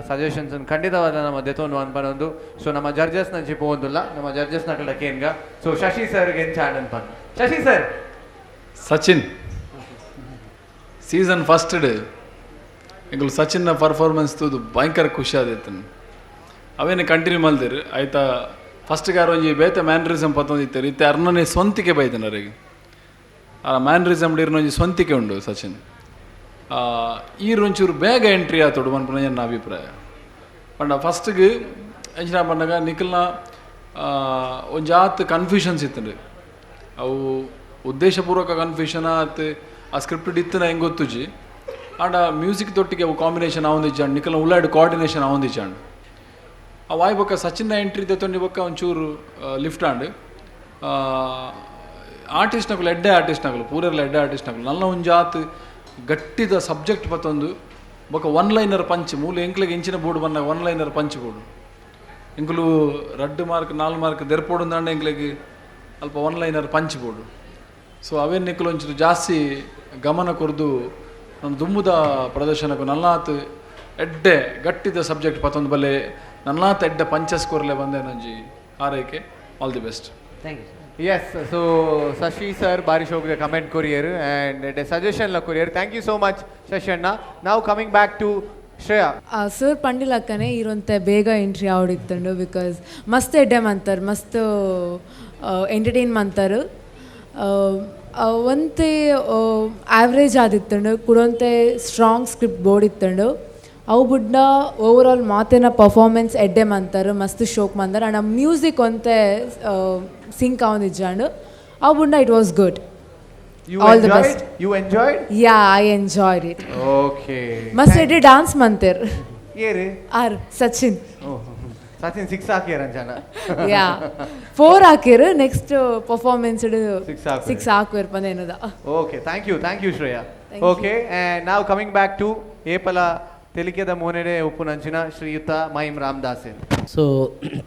ಸಜೆಷನ್ಸ್ ಖಂಡಿತವಾದ ನಮ್ಮ ದೆತೊಂದು ಅನ್ಪನೊಂದು. ಸೊ ನಮ್ಮ ಜಡ್ಜಸ್ ನ ಜಿಪು ಒಂದುಲ್ಲ ನಮ್ಮ ಜಡ್ಜಸ್ ನಕಲ ಕೇನ್ಗ. ಸೊ ಶಶಿ ಸರ್ ಎಂಚ ಅನ್ಪನ್. Shashi sir. Sachin season first ಎಂಕುಲು ಸಚಿನ್ನ ಪರ್ಫಾರ್ಮೆನ್ಸ್ ತೂದು ಭಯಂಕರ ಖುಷಿ ಆದಿತ್ತು. ಅವೇನು ಕಂಟಿನ್ಯೂ ಮಲ್ದಿರು ಆಯ್ತಾ. ಫಸ್ಟ್ ಗಾರ ಒಂಜಿ ಬೇತೆ ಮ್ಯಾನ್ರಿಸಮ್ ಪತ್ತೊಂದಿತ್ತಾರೆ ಇತ್ತೆ ಅರ್ನನೆ ಸ್ವಂತಿಕೆ ಬೈದನರಿಗೆ ಆ ಮ್ಯಾನ್ರಿಸಮ್ ಇರ್ನೊಂಜಿ ಸ್ವಂತಿಕೆ ಉಂಡು ಸಚಿನ್. ಈರ್ ಒಂಚೂರು ಬೇಗ ಎಂಟ್ರಿ ಆತೋಡು ಮನ್ಪುನ ಎನ್ನ ಅಭಿಪ್ರಾಯ. ಪಂಡ ಫಸ್ಟ್ಗೆ ಎಂಚಿನ ಪನ್ನಗ ನಿಖಲ್ನ ಒಂಜಾತ್ ಕನ್ಫ್ಯೂಷನ್ಸ್ ಇತ್ತಂಡು. ಅವು ಉದ್ದೇಶಪೂರ್ವಕ ಕನ್ಫ್ಯೂಷನ್ ಆತು ಆ ಸ್ಕ್ರಿಪ್ಟ್ ಇತ್ತನ ಹೆಂಗೆ ಗೊತ್ತುಜಿ. ಆಂಡ ಮ್ಯೂಸಿಕ್ ತೊಟ್ಟಿಗೆ ಅವು ಕಾಂಬಿನೇಷನ್ ಆವೊಂದಿಜ್ಜಾಂಡ್ ನಿಖಲ್ನ ಉಳ್ಳಾಡು ಕೋಆರ್ಡಿನೇಷನ್ ಆವೊಂದಿಜ್ಜಾಂಡ್. ಆ ವಾಯ್ ಬೊಕ್ಕ ಸಚಿನ್ನ ಎಂಟ್ರಿ ದೆತ್ತೊಂಡಿ ಬೊಕ್ಕ ಒಂಚೂರು ಲಿಫ್ಟ್ ಆಂಡ್. ಆರ್ಟಿಸ್ಟ್ ನಕುಲು ಎಡ್ಡೆ ಆರ್ಟಿಸ್ಟ್ ನಕಲು ಪೂರೆರ್ಲ ಎಡ್ಡೆ ಆರ್ಟಿಸ್ಟ್ ನಕಲು ನಲ್ಲ ಒಂಜಾತ್ ಗಟ್ಟಿದ ಸಬ್ಜೆಕ್ಟ್ ಪತ್ತೊಂದು ಬೊಕ್ಕ one liner punch ಮೂಲ ಎಂಕ್ಲೆಗ್ ಎಂಚಿನ ಬೋರ್ಡ್ ಬಂದಾಗ one liner punch board ಎಂಕುಲು ರಡ್ಡು ಮಾರ್ಕ್ 4 ಮಾರ್ಕ್ ದೆರ್ಪೋಡು ಎಂಕ್ಲೆಗ್ ಅಲ್ಪ one liner punch board. So ಅವೇನು ನಿಕ್ಕಲು ಒಂಚೂರು ಜಾಸ್ತಿ ಗಮನ ಕೊರ್ದು ನನ್ನ ದುಮ್ಮುದ ಪ್ರದರ್ಶನಕ್ಕೂ ನಲ್ಲಾತ್ ಎಡ್ಡೆ ಗಟ್ಟಿದ ಸಬ್ಜೆಕ್ಟ್ ಪತ್ತೊಂದು ಬಲ್ಲೆ ನಲ್ಲಾತ್ ಎಡ್ಡೆ ಪಂಚಸ್ ಕೊರ್ಲೆ ಬಂದೆ ನಂಜಿ ಆರೈಕೆ. All the best. Thank you. Yes, so Shashi sir ಬಾರಿ ಶೋಕ್ಗೆ comment courier and suggestion ಲ courier. Thank you so much Shashi ಅಣ್ಣ. ನಾವು coming back to Shreya. Sir ಪಂಡಿಲಕ್ಕನೆ ಇರೋಂತೆ ಬೇಗ ಎಂಟ್ರಿ ಆವಡಿತ್ತಂಡು because ಮಸ್ತ್ ಎಡ್ಡೆ ಮಂತಾರೆ ಮಸ್ತ್ ಎಂಟರ್ಟೈನ್ ಮಂತಾರೆ. ಒಂತೆ ಆವ್ರೇಜ್ ಆದಿತ್ತಂಡು ಕುಡೊಂತೆ strong script board ಇತ್ತಂಡು. ಅವು ಬುಡ್ಡ ಓವರ್ ಆಲ್ ಮಾತಿನ ಪರ್ಫಾರ್ಮೆನ್ಸ್ ಎಡ್ಡೆ ಮಂತಾರೆ ಮಸ್ತ್ ಶೋಕ್ ಮಂತಾರೆ ಆ್ಯಂಡ್ ಆ ಮ್ಯೂಸಿಕ್ ಒಂತೆ ಸಿಂಕ್ ಆವೊಂದಿಜ್ಜಾಂಡ್. ಅವು ಬುಡ್ಡ it was good. You all the enjoyed? Best. You enjoyed? Yeah, I enjoyed it. Okay. ಮಸ್ತ್ ಎಡ್ಡೆ ಡಾನ್ಸ್ ಮಂತೇರ್. ಏರು? ಆರ್ ಸಚಿನ್. ಓಹ್, ಸಚಿನ್ 6 ಹಾಕಿಯರ್ ಅಂಜನ. ಯಾ 4 ಹಾಕಿರ್ ನೆಕ್ಸ್ಟ್ ಪರ್ಫಾರ್ಮೆನ್ಸ್ 6 ಹಾಕುವೆರ್ ಪಂದೇನದ. Okay, thank you, thank you Shreya. Okay, and now coming back to ಏಪಲ ತೆಲಿಕೆದ ಮೋನೆಡೆ ಉಪ್ಪುನಂಚಿನ ಶ್ರೀಯುತ ಮಹಿಮ್ ರಾಮದಾಸ್. ಸೊ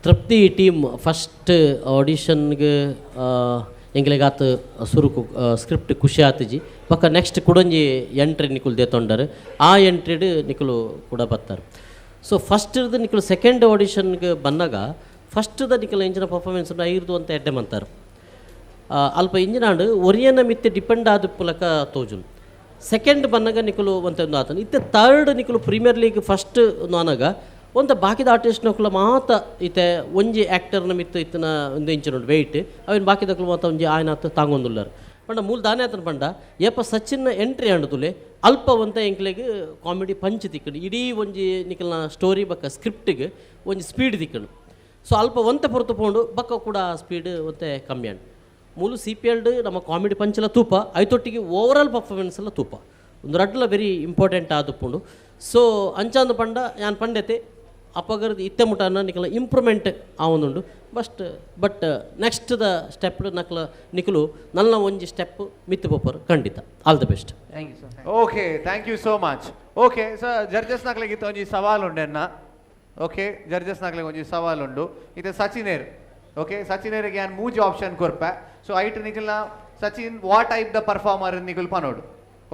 ತೃಪ್ತಿ ಟೀಮ್ ಫಸ್ಟ್ ಆಡಿಷನ್ಗೆ ಎಂಗ್ಲೆಗಾತ್ ಸುರುಕು ಸ್ಕ್ರಿಪ್ಟ್ ಖುಷಿ ಆತಜಿ ಪಕ್ಕ ನೆಕ್ಸ್ಟ್ ಕುಡೊಂಜಿ ಎಂಟ್ರಿ ನಿಕುಲು ದೇತೊಂಡರು ಆ ಎಂಟ್ರಿಡ್ ನಿಕುಲು ಕೂಡ ಬತ್ತಾರೆ. ಸೊ ಫಸ್ಟ್ ಇರ್ದು ನಿಕುಲು ಸೆಕೆಂಡ್ ಆಡಿಷನ್ಗೆ ಬಂದಾಗ ಫಸ್ಟ್ದ ನಿಕುಲು ಇಂಜಿನ ಪರ್ಫಾರ್ಮೆನ್ಸ್ ಐರ್ದು ಅಂತ ಎಡ್ಡೆ ಮಂತಾರೆ. ಅಲ್ಪ ಇಂಜಿನ ಆಂಡ್ ಒರಿಯನ ಮಿತ್ತೆ ಡಿಪೆಂಡ್ ಆದ ಪುಲಕ ತೋಜುನ್. ಸೆಕೆಂಡ್ ಬಂದಾಗ ನಿಕುಲು ಒಂತೆ ಆತನ ಇತ್ತೆ ಥರ್ಡ್ ನಿಕುಲು premier league first ನಾನಾಗ ಒಂತ ಬಾಕಿದ ಆರ್ಟಿಸ್ಟ್ ನಕುಲ ಮಾತ ಇತ್ತೆ ಒಂಜಿ ಆ್ಯಕ್ಟರ್ನ ಮಿತ್ತು ಇತ್ತನ ಒಂದು ಇಂಚಿನ ಉಂಡು ವೆಯ್ಟ್ ಅವಿನ ಬಾಕಿದಕ್ಲು ಮಾತ ಒಂಜಿ ಆಯನಾತ್ ತಾಂಗೊಂದುಲ್ಲರು. ಪಂಡ ಮೂಲ ದಾನೆ ಆತನ ಪಂಡ ಏಪ ಸಚಿನ್ನ ಎಂಟ್ರಿ ಆಂಡುದುಲೆ ಅಲ್ಪ ಒಂತ ಎಂಕ್ಲೆಗ್ ಕಾಮಿಡಿ ಪಂಚ್ ತಿಕ್ಕಂಡು ಇಡೀ ಒಂಜಿ ನಿಕಲ್ನ ಸ್ಟೋರಿ ಬಕ್ಕ ಸ್ಕ್ರಿಪ್ಟಿಗೆ ಒಂಜಿ ಸ್ಪೀಡ್ ತಿಕ್ಕಂಡು. ಸೊ ಅಲ್ಪ ಒಂತೆ ಪೊರ್ತು ಪೋಂಡು ಬಕ್ಕ ಕೂಡ ಸ್ಪೀಡ್ ಒಂತೆ ಕಮ್ಮಿ ಆಂಡ್. ಮೂಲು C P L ನಮ್ಮ ಕಾಮಿಡಿ ಪಂಚಲ ತೂಪ ಐತೊಟ್ಟಿಗೆ ಓವರಾಲ್ ಪರ್ಫಾರ್ಮೆನ್ಸ್ ಎಲ್ಲ ತೂಪ ಒಂದು ರಡ್ಲ ವೆರಿ ಇಂಪಾರ್ಟೆಂಟ್ ಆದುಪ್ಪುಂಡು. ಸೊ ಅಂಚಾಂದು ಪಂಡ ಯಾನ್ ಪಂಡೆತೆ ಅಪಗರ್ದು ಇತ್ತೆ ಮುಟಾನ ನಿಕಲ ಇಂಪ್ರೂವ್ಮೆಂಟ್ ಆವೊಂದುಂಡು. Bust but next the step ನಕಲ ನಿಕಲು ನಲ್ಲ ಒಂಜಿ ಸ್ಟೆಪ್ ಮಿತ್ತು ಪೋಪರ್ ಖಂಡಿತ. All the best. Thank you sir. Okay, thank you so much. Okay sir, judges ನಕ್ಲೆಗ್ ಇತ್ತೆ ಒಂಜಿ ಸವಾಲ್ ಉಂಡು ಎನ್ನ. ಓಕೆ, ಜಡ್ಜಸ್ ನಕ್ಲೆಗ್ ಒಂಜಿ ಸವಾಲ್ ಉಂಡು ಇತ್ತೆ ಸಚಿನೇರ್. ಓಕೆ, ಸಚಿನೇರಿಗೆ ಯಾನ್ ಮೂಜಿ ಆಪ್ಷನ್ ಕೊರ್ಪೆ. ಸೊ ಐಟ್ ನಿಕಲ್ನ ಸಚಿನ್ ವಾ type the performer ನಿಕುಲ್ ಪನೋಡು.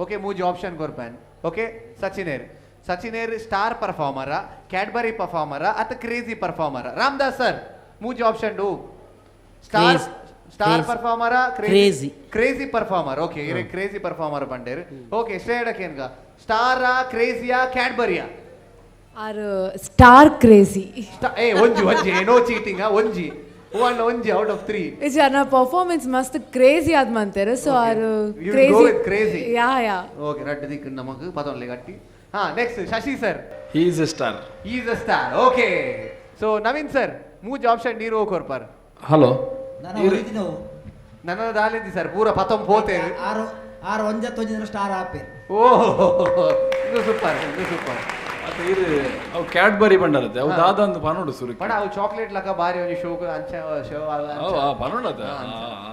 Okay, ಮೂಜಿ ಆಪ್ಷನ್ ಕೊರ್ಪೆ. ಓಕೆ, ಸಚಿನೇರ್ ಸಚಿನೇರ್ ಸ್ಟಾರ್ ಪರ್ಫಾರ್ಮರ, ಕ್ಯಾಡ್ಬರಿ ಪರ್ಫಾರ್ಮರ ಅತ್ತ ಕ್ರೇಜಿ ಪರ್ಫಾರ್ಮರ? ರಾಮದಾಸ್ ಸರ್ ಮೂಜಿ option do. Star star ಪರ್ಫಾರ್ಮರ, crazy crazy performer. Okay, ಇರೆ ಕ್ರೇಜಿ ಪರ್ಫಾರ್ಮರ್ ಪಂಡೇರು. ಓಕೆ, ಶ್ರೇಯಡಕೇನ್ಗ ಸ್ಟಾರಾ ಕ್ರೇಜಿಯಾ ಕ್ಯಾಡ್ಬರಿಯಾ? R star crazy. ಏ ಒಂಜಿ ಒಂಜಿ ನೋ ಚೀಟಿಂಗ್ ಒಂಜಿ ಒನ್ ಒಂಜಿ ಔಟ್ ಆಫ್ 3. ಇಜ್ ಅನ್ನ ಪರ್ಫಾರ್ಮೆನ್ಸ್ ಮಸ್ತ್ ಕ್ರೇಜಿ ಆದ್ ಮಂತೇರು. So are crazy crazy. Yeah yeah. Okay, ರಡ್ಡು ದಿಕ್ಕು ನಮಗ್ ಪತೊನ್ಲೆ ಗಟ್ಟಿ. ಹಾ, next Shashi sir. He is a star. He is a star. Okay, so Naveen sir ಮೂಜಿ ಆಪ್ಷನ್ ನೀರು ಕೊರ್ಪಾರ್. ಹಲೋ, ನನ್ನ ದಾಲಿದ್ದಿ ಸರ್ ಪೂರ ಪತಂ ಪೋತೆ. ಆರು ಆರು ಒಂಜತ್ತು ಒಂಜಿನ ಸ್ಟಾರ್ ಆಪೆ. ಓಹ್, ಇದು ಸೂಪರ್, ಇದು ಸೂಪರ್. ಅತ್ತ ಇರು ಅವು ಕ್ಯಾಡ್ಬರಿ ಬಂಡರತ್ತೆ ಅವು ದಾದ ಒಂದು ಪನೋಡು ಸುರುಕಿ ಪಡ ಅವು ಚಾಕ್ಲೇಟ್ ಲಕ ಬಾರಿ ಒಂಜಿ ಶೋಕ್ ಅಂಚ ಶೋ ಅವು ಆ ಪನೋಡದ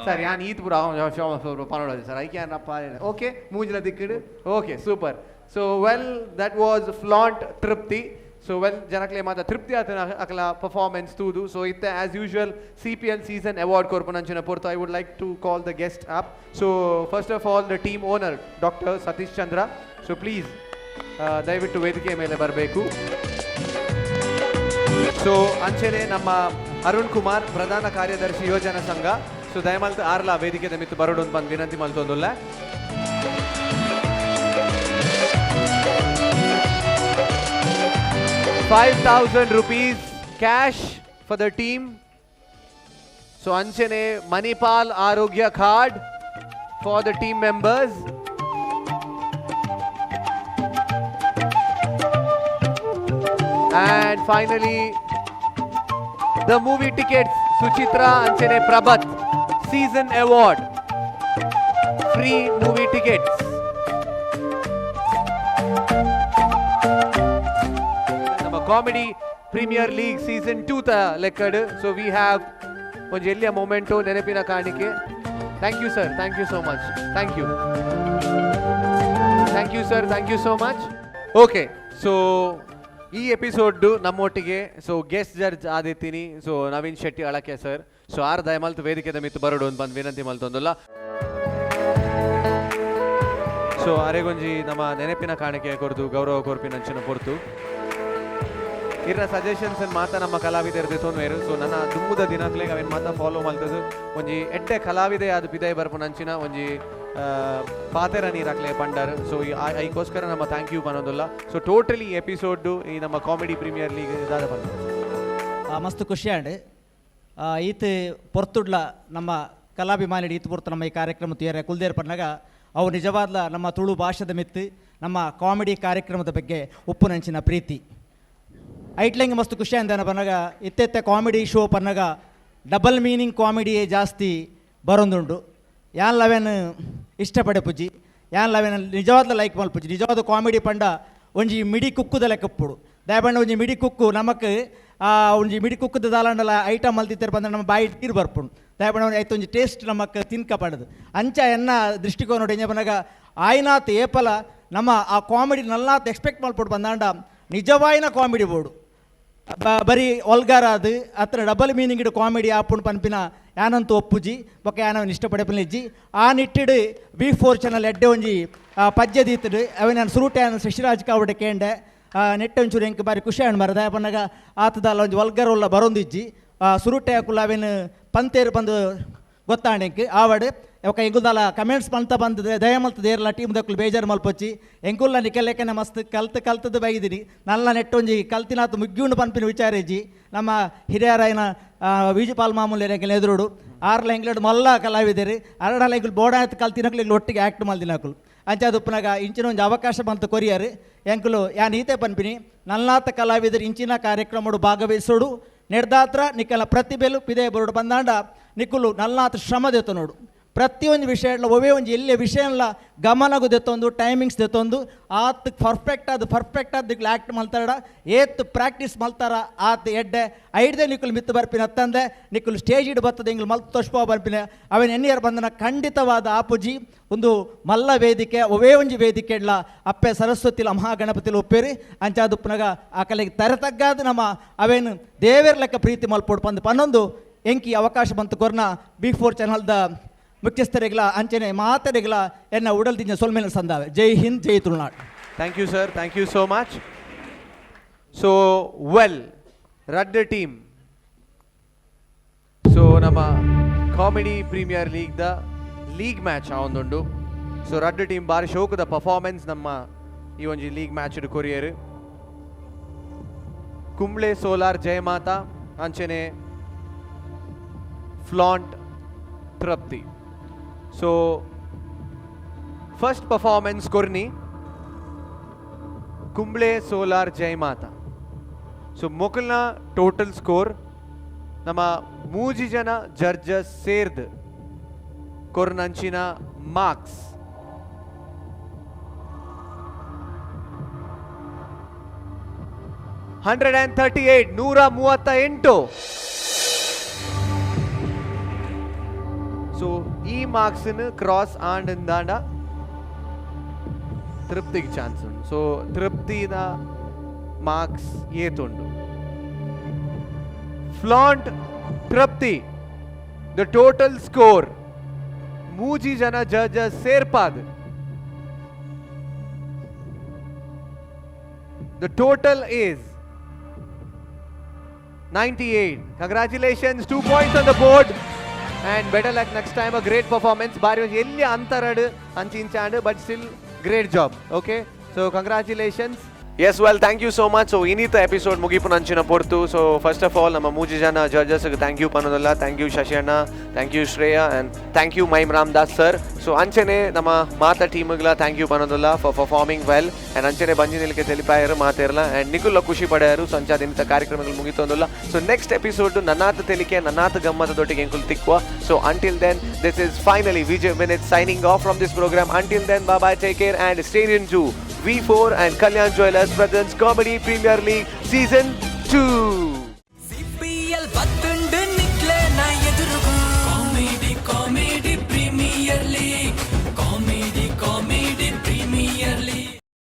ಸರ್ ಯಾನ್ ಈತ್ ಪೂರ ಶೋ ಪನೋಡ ಸರ್ ಐಕೆ ಅಪ್ಪ okay ಮೂಜಿಲ ದಿಕ್ಕಿಡು. Okay super. So well that was flaunt Trupti. So well ಜನಕ್ಲೆ ಮಾತ ತೃಪ್ತಿ ಆತನ ಅಕಲ ಪರ್ಫಾರ್ಮೆನ್ಸ್ ತೂದು. ಸೊ ಇತ್ತೆ as usual CPL season award ಕೊರ್ಪುನಂಚಿನ ಪೊರ್ತು I would like to call the guest up. So first of all the team owner doctor Satish Chandra. So please ದಯವಿಟ್ಟು ವೇದಿಕೆಯ ಮೇಲೆ ಬರಬೇಕು. ಸೊ ಅಂಚೆನೆ ನಮ್ಮ ಅರುಣ್ ಕುಮಾರ್ ಪ್ರಧಾನ ಕಾರ್ಯದರ್ಶಿ ಯುವಜನ ಸಂಘ. ಸೊ ದಯಮಲ್ತ್ ಆರ್ಲಾ ವೇದಿಕೆದ ಮಿತ್ತು ಬರೋಡು ಬಂದು ವಿನಂತಿ ಮಲ್ತೊಂದುಲ್ಲ. ₹5,000 cash for the team. So ಅಂಚೆನೆ Manipal Arogya card for the team members. And finally the movie tickets Suchitra ಅಂಚೆನೆ Prabhat season award free movie tickets. ನಮ್ಮ ಕಾಮಿಡಿ ಪ್ರೀಮಿಯರ್ ಲೀಗ್ ಸೀಸನ್ 2 ತ ಲೆಕ್ಕಡ್. ಸೊ we have ಒಂಜಿ ಎಲ್ಲಿಯ ಮೊಮೆಂಟು ನೆನಪಿನ ಕಾಣಿಕೆ. Thank you sir, thank you so much. Thank you, thank you sir, thank you so much. Okay so ಈ episode ನಮ್ಮೊಟ್ಟಿಗೆ so guest judge ಆದಿತ್ತೀನಿ so Naveen Shetty Alake sir. So are ದಯಮಲ್ತ್ ವೇದಿಕೆದ ಮಿತ್ತು ಬರೋಡು ಅಂತ ಬಂದು ವಿನಂತಿ ಮಲ್ತೊಂದುಲ್ಲ. ಸೊ ಅರೆಗೊಂಜಿ ನಮ್ಮ ನೆನಪಿನ ಕಾಣಿಕೆ ಕೊರ್ದು ಗೌರವ ಕೊರ್ಪಿನಂಚಿನ ಪೊರ್ತು ಇರ್ನ ಸಜೆಷನ್ಸ್ ಮಾತ ನಮ್ಮ ಕಲಾವಿದರ ತೊನ್ವೇರು. ಸೊ ನನ್ನ ದುಮ್ಮುದ ದಿನಕ್ಲೆಗ್ ಅವೇನು ಮಾತ ಫಾಲೋ ಮಲ್ತದು ಒಂಜಿ ಎಡ್ಡೆ ಕಲಾವಿದೆ ಅದು ಪಿದೈ ಬರ್ಪುನಂಚಿನ ಒಂಜಿ ಪಾತೆರ ನೀರಾಕ್ಲೆ ಪಂಡರ್. ಸೊ ಐಕೋಸ್ಕರ ನಮ್ಮ thank you ಬನ್ನೋದಿಲ್ಲ. ಸೊ ಟೋಟಲಿ ಎಪಿಸೋಡ್ ಈ ನಮ್ಮ ಕಾಮಿಡಿ ಪ್ರೀಮಿಯರ್ ಲೀಗ್ ಇದಾದ ಬಂದ ಮಸ್ತ್ ಖುಷಿ ಆಂಡ್ ಈತ ಪೊರ್ತುಡ್ಲ ನಮ್ಮ ಕಲಾಭಿಮಾನಿ ಈತ ಪೊರ್ತು ನಮ್ಮ ಈ ಕಾರ್ಯಕ್ರಮ ತೇರ ಕುಲ್ದೇರ್ ಪನ್ನಾಗ ಅವು ನಿಜವಾದ್ಲ ನಮ್ಮ ತುಳು ಭಾಷೆದ ಮಿತ್ತು ನಮ್ಮ ಕಾಮಿಡಿ ಕಾರ್ಯಕ್ರಮದ ಬಗ್ಗೆ ಉಪ್ಪುನಂಚಿನ ಪ್ರೀತಿ ಐಟ್ಲೆಂಗೆ ಮಸ್ತ್ ಖುಷಿ ಅಂದಾನ ಪನ್ನಾಗ ಇತ್ತೆತ್ತೆ ಕಾಮಿಡಿ ಶೋ ಪನ್ನಾಗ ಡಬಲ್ ಮೀನಿಂಗ್ ಕಾಮಿಡಿಯೇ ಜಾಸ್ತಿ ಬರೋದುಂಡು. ಯಾನ್ ಲವೆನ್ ಇಷ್ಟಪಡೆ ಪೂಜಿ ಯಾನ್ ಲವೆನ್ ನಿಜವಾದ ಲೈಕ್ ಮಲ್ಪುಜಿ. ನಿಜವಾದ ಕಾಮಿಡಿ ಪಂಡ ಒಂಜಿ ಮಿಡಿ ಕುಕ್ಕುದ ಲೆಕ್ಕಪ್ಪುಡು ದಯಪಂಡ ಒಂಜಿ ಮಿಡಿ ಕುಕ್ಕು ನಮಕ್ ಒಂಜಿ ಮಿಡಿ ಕುಕ್ಕುದ ದಾಲಾಂಡಲ ಐಟಮ್ ಮಲ್ತಿತ್ತಾರೆ ಬಂದ್ರೆ ನಮ್ಮ ಬಾಯಿ ನೀರು ಬರ್ಪುಂಡು. ದಯಪಂಡ ಐತ ಒಂಜಿ ಟೇಸ್ಟ್ ನಮಕ್ ತಿನ್ಕ ಪಡದು ಅಂಚ ಎನ್ನ ದೃಷ್ಟಿಕೋನ ಎಂಜ ಪನ್ನಾಗ ಆಯ್ನಾತ್ ಏಪಲ ನಮ್ಮ ಆ ಕಾಮಿಡಿ ನಲ್ಲಾತ್ ಎಕ್ಸ್ಪೆಕ್ಟ್ ಮಲ್ಪೊಡು ಬಂದಾಂಡ ನಿಜವಾಯಿನ ಕಾಮಿಡಿ ಬೋರ್ಡು ಬರೀ ಒಲ್ಗಾರ ಅದು ಅತ್ರ ಡಬಲ್ ಮೀನಿಂಗ್ ಇಡು ಕಾಮಿಡಿ ಆಪುಂಡು ಪನ್ಪಿನ ಯಾನಂತೂ ಒಪ್ಪುಜಿ ಬೊಕ್ಕ ಯಾನವನ್ ಇಷ್ಟಪಡೆಪನಿಜ್ಜಿ. ಆ ನಿಟ್ಟಿಡು V4 channel ಎಡ್ಡೆ ಒಂಜಿ ಪಜ್ಜೆ ದೀತಡು ಅವೆ ನಾನು ಸುರುಟೆ ಶಶಿರಾಜ್ ಕಾವಡೆ ಕೇಂಡೆ ನೆಟ್ಟೆ ಒಂಚೂರು ಎಂಕ್ ಬಾರಿ ಖುಷಿ ಆಂಡ್ ಮರದ ಪನ್ನಗ ಆತದಲ್ಲ ಒಂಜಿ ವಲ್ಗರ್ ಉಲ್ಲ ಬರೊಂದಿಜ್ಜಿ ಸುರುಟೆ ಅಕುಲು ಅವೇನು ಪಂತೇರು ಬಂದು ಗೊತ್ತಾಂಡ್ ಎಂಕ್ ಆವಡ್ ఒక ಎಂಕುಲ್ದಾಲ ಕಮೆಂಟ್ಸ್ ಮಂತ ಬಂದು ದಯಮಲ್ತ ದೇರ್ಲ ಟೀಮ್ ದಕ್ಕಲು ಬೇಜಾರು ಮಲ್ಪೊಚ್ಚಿ ಎಂಕುಲ್ಲ ನಿಕಲೆಕ್ಕನೆ ಮಸ್ತ್ ಕಲ್ತು ಕಲ್ತದ್ದು ಬೈದಿನಿ ನಲ್ಲ ನೆಟ್ಟೊಂಜಿ ಕಲ್ತಿನಾತ್ ಮುಗ್ಗಿಯುಂಡು ಪನ್ಪಿನ ವಿಚಾರೇಜಿ ನಮ್ಮ ಹಿರಿಯರಾಯನ ವಿಜುಪಾಲ್ ಮಾಮೂಲಿ ಎಂಕಲ್ ಎದುರುಡು ಆರ್ಲ ಎಂಗ್ಲೆಡ್ ಮಲ್ಲ ಕಲಾವಿದರು ಅರಡಲ ಎಂಕುಲು ಬೋಡಾಯ್ತು ಕಲ್ತಿನಕ್ಲು ಎಂಗ್ಲು ಒಟ್ಟಿಗೆ ಆ್ಯಕ್ಟ್ ಮಲ್ದಿನಕುಲು ಅಂಚಾದ ಉಪ್ಪುನಾಗ ಇಂಚಿನ ಒಂಜಿ ಅವಕಾಶ ಬಂತು ಕೊರಿಯರ್ ಎಂಕುಲು ಯಾನ್ ಈತೆ ಪನ್ಪಿನಿ ನಲ್ನಾತ ಕಲಾವಿದರು ಇಂಚಿನ ಕಾರ್ಯಕ್ರಮಡು ಭಾಗವಹಿಸೋಡು ನೆಡ್ದಾತ್ರ ನಿಕ್ಕಲ ಪ್ರತಿಭೆಲು ಪಿದೆ ಬರೋಡು ಬಂದಾಂಡ ನಿಕ್ಕುಲು ನಲ್ನಾತ ಶ್ರಮ ದೆತ್ತು ನೋಡು ಪ್ರತಿಯೊಂದು ವಿಷಯ ಒವೇ ಒಂಜಿ ಎಲ್ಲೇ ವಿಷಯಲ್ಲ ಗಮನಗು ದೆತ್ತೊಂದು ಟೈಮಿಂಗ್ಸ್ ದೆತ್ತೊಂದು ಆತ್ ಪರ್ಫೆಕ್ಟ್ ಅದು ಪರ್ಫೆಕ್ಟ್ ಆದ ಆ್ಯಕ್ಟ್ ಮಲ್ತಾರ ಏತ್ ಪ್ರಾಕ್ಟೀಸ್ ಮಲ್ತಾರ ಆತ್ ಎಡ್ಡೆ ಐಡ್ದೆ ನಿಕ್ಕುಲು ಮಿತ್ತು ಬರ್ಪಿನ ಅತ್ತಂದೆ ನಿಕ್ಕುಲು ಸ್ಟೇಜ್ ಇಡು ಬರ್ತದೆ ಇಂಗ್ಲು ಮಲ್ತು ತೋಷ್ಪೋ ಬರ್ಪಿನ ಅವನ ಎನ್ನಿಯರ್ ಬಂದನ ಖಂಡಿತವಾದ ಆಪುಜಿ ಒಂದು ಮಲ್ಲ ವೇದಿಕೆ ಒವೇ ಒಂಜಿ ವೇದಿಕೆ ಇಡ್ಲ ಅಪ್ಪೆ ಸರಸ್ವತಿಲ ಮಹಾಗಣಪತಿಲ ಒಪ್ಪೇರಿ ಅಂಚಾದುಪ್ಪನಾಗ ಆ ಕಲೆಗೆ ತರತಗ್ಗಾದ ನಮ್ಮ ಅವೇನು ದೇವೇರ್ ಲೆಕ್ಕ ಪ್ರೀತಿ ಮಲ್ಪೋಡು ಪಂದು ಪನ್ನೊಂದು ಎಂಕಿ ಅವಕಾಶ ಬಂತು ಕೊರ್ನ B4 ಚಾನಲ್ದ ಮುಖ್ಯಸ್ಥರಿಗಳ ಅಂಚನೆ ಮಾತರಿಗಳ ಎನ್ನ ಉಡಲ್ ದಿಂಜ ಸೊಲ್ಮೇಲೆ ಸಂದಾವೆ. ಜೈ ಹಿಂದ್, ಜೈ Tulunadu. Thank you sir, thank you so much. So well ರಡ್ಡ್ ಟೀಮ್. ಸೊ ನಮ್ಮ comedy premier league the league match ಆವೊಂದುಂಡು. ಸೊ ರಡ್ಡ್ ಟೀಮ್ ಬಾರಿ ಶೋಕದ ಪರ್ಫಾರ್ಮೆನ್ಸ್ ನಮ್ಮ ಈ ಒಂಜಿ ಲೀಗ್ ಮ್ಯಾಚ್ ಕೊರಿಯರ್. ಕುಂಬ್ಳೆ ಸೋಲಾರ್ ಜಯಮಾತಾ ಅಂಚನೆ flaunt Trupti. So first performance ಕೊರ್ನಿ Kumble solar Jayamata. So ಮೊಕಲ್ನ total score ನಮ್ಮ ಮೂಜಿ ಜನ ಜಡ್ಜಸ್ ಸೇರ್ದ್ ಕೊರ್ನಂಚಿನ ಮಾರ್ಕ್ಸ್ 138, 138. ಸೊ ಈ ಮಾರ್ಕ್ಸ್ನ ಕ್ರಾಸ್ ಆಂಡ್ ತೃಪ್ತಿಗೆ ಚಾನ್ಸ್ ಉಂಡು. ಸೊ ತೃಪ್ತಿದ ಮಾರ್ಕ್ಸ್ ಏತುಂಡು? Flaunt Trupti, the total score ಮೂಜಿ ಜನ ಜಡ್ಜಸ್ ಸೇರ್ಪಾದ್, the total is 98. Congratulations, 2 points on the board. And better luck next time. A great performance. ಬಾರಿ ಒಂಜಿ ಎಲ್ಲಿ ಅಂತರಡ್ ಅಂಚಿಂಚಾಂಡ್, but still great job. Okay, so congratulations. Yes, well, thank you so much. So ಇನ್ನಿತ episode ಮುಗಿಪುನಂಚಿನ ಪೊರ್ತು. So first of all ನಮ್ಮ ಮೂಜಿ ಜನ judges thank you ಪನ್ನೋದಲ್ಲ. Thank you Shashi ಅಣ್ಣ, thank you Shreya, and thank you mime Ramdas sir. So ಅಂಚನೆ ನಮ್ಮ ಮಾತಾ ಟೀಮ್ಗಳ thank you ಪನ್ನೋದಲ್ಲ ಫಾರ್ ಪರ್ಫಾರ್ಮಿಂಗ್ ವೆಲ್. ಆ್ಯಂಡ್ ಅಂಚನೆ ಬಂಜಿ ನಿಲ್ಕೆ తెలిಪಾಯರು ಮಾತೇರ್ಲ ಆ್ಯಂಡ್ ನಿಕುಲ್ಲ ಖುಷಿ ಪಡೆಯರು. ಸೊ ಅಂಚಾದ ಕಾರ್ಯಕ್ರಮಗಳು ಮುಗಿತೊಂದಲ್ಲ. ಸೊ ನೆಕ್ಸ್ಟ್ ಎಪಿಸೋಡ್ ನನ್ನಾತ ತೆಲಿಕೆ ನನ್ನಾತ ಗಮ್ಮತದೊಟ್ಟಿಗೆ ಎಂಕುಲು ತಿಕ್ಕುವ. So until then, this is finally Vijay Vinith signing off from this program. Until then, bye bye, take care and stay in to V4 and Kalyan Jewelers presents Comedy Premier League Season 2.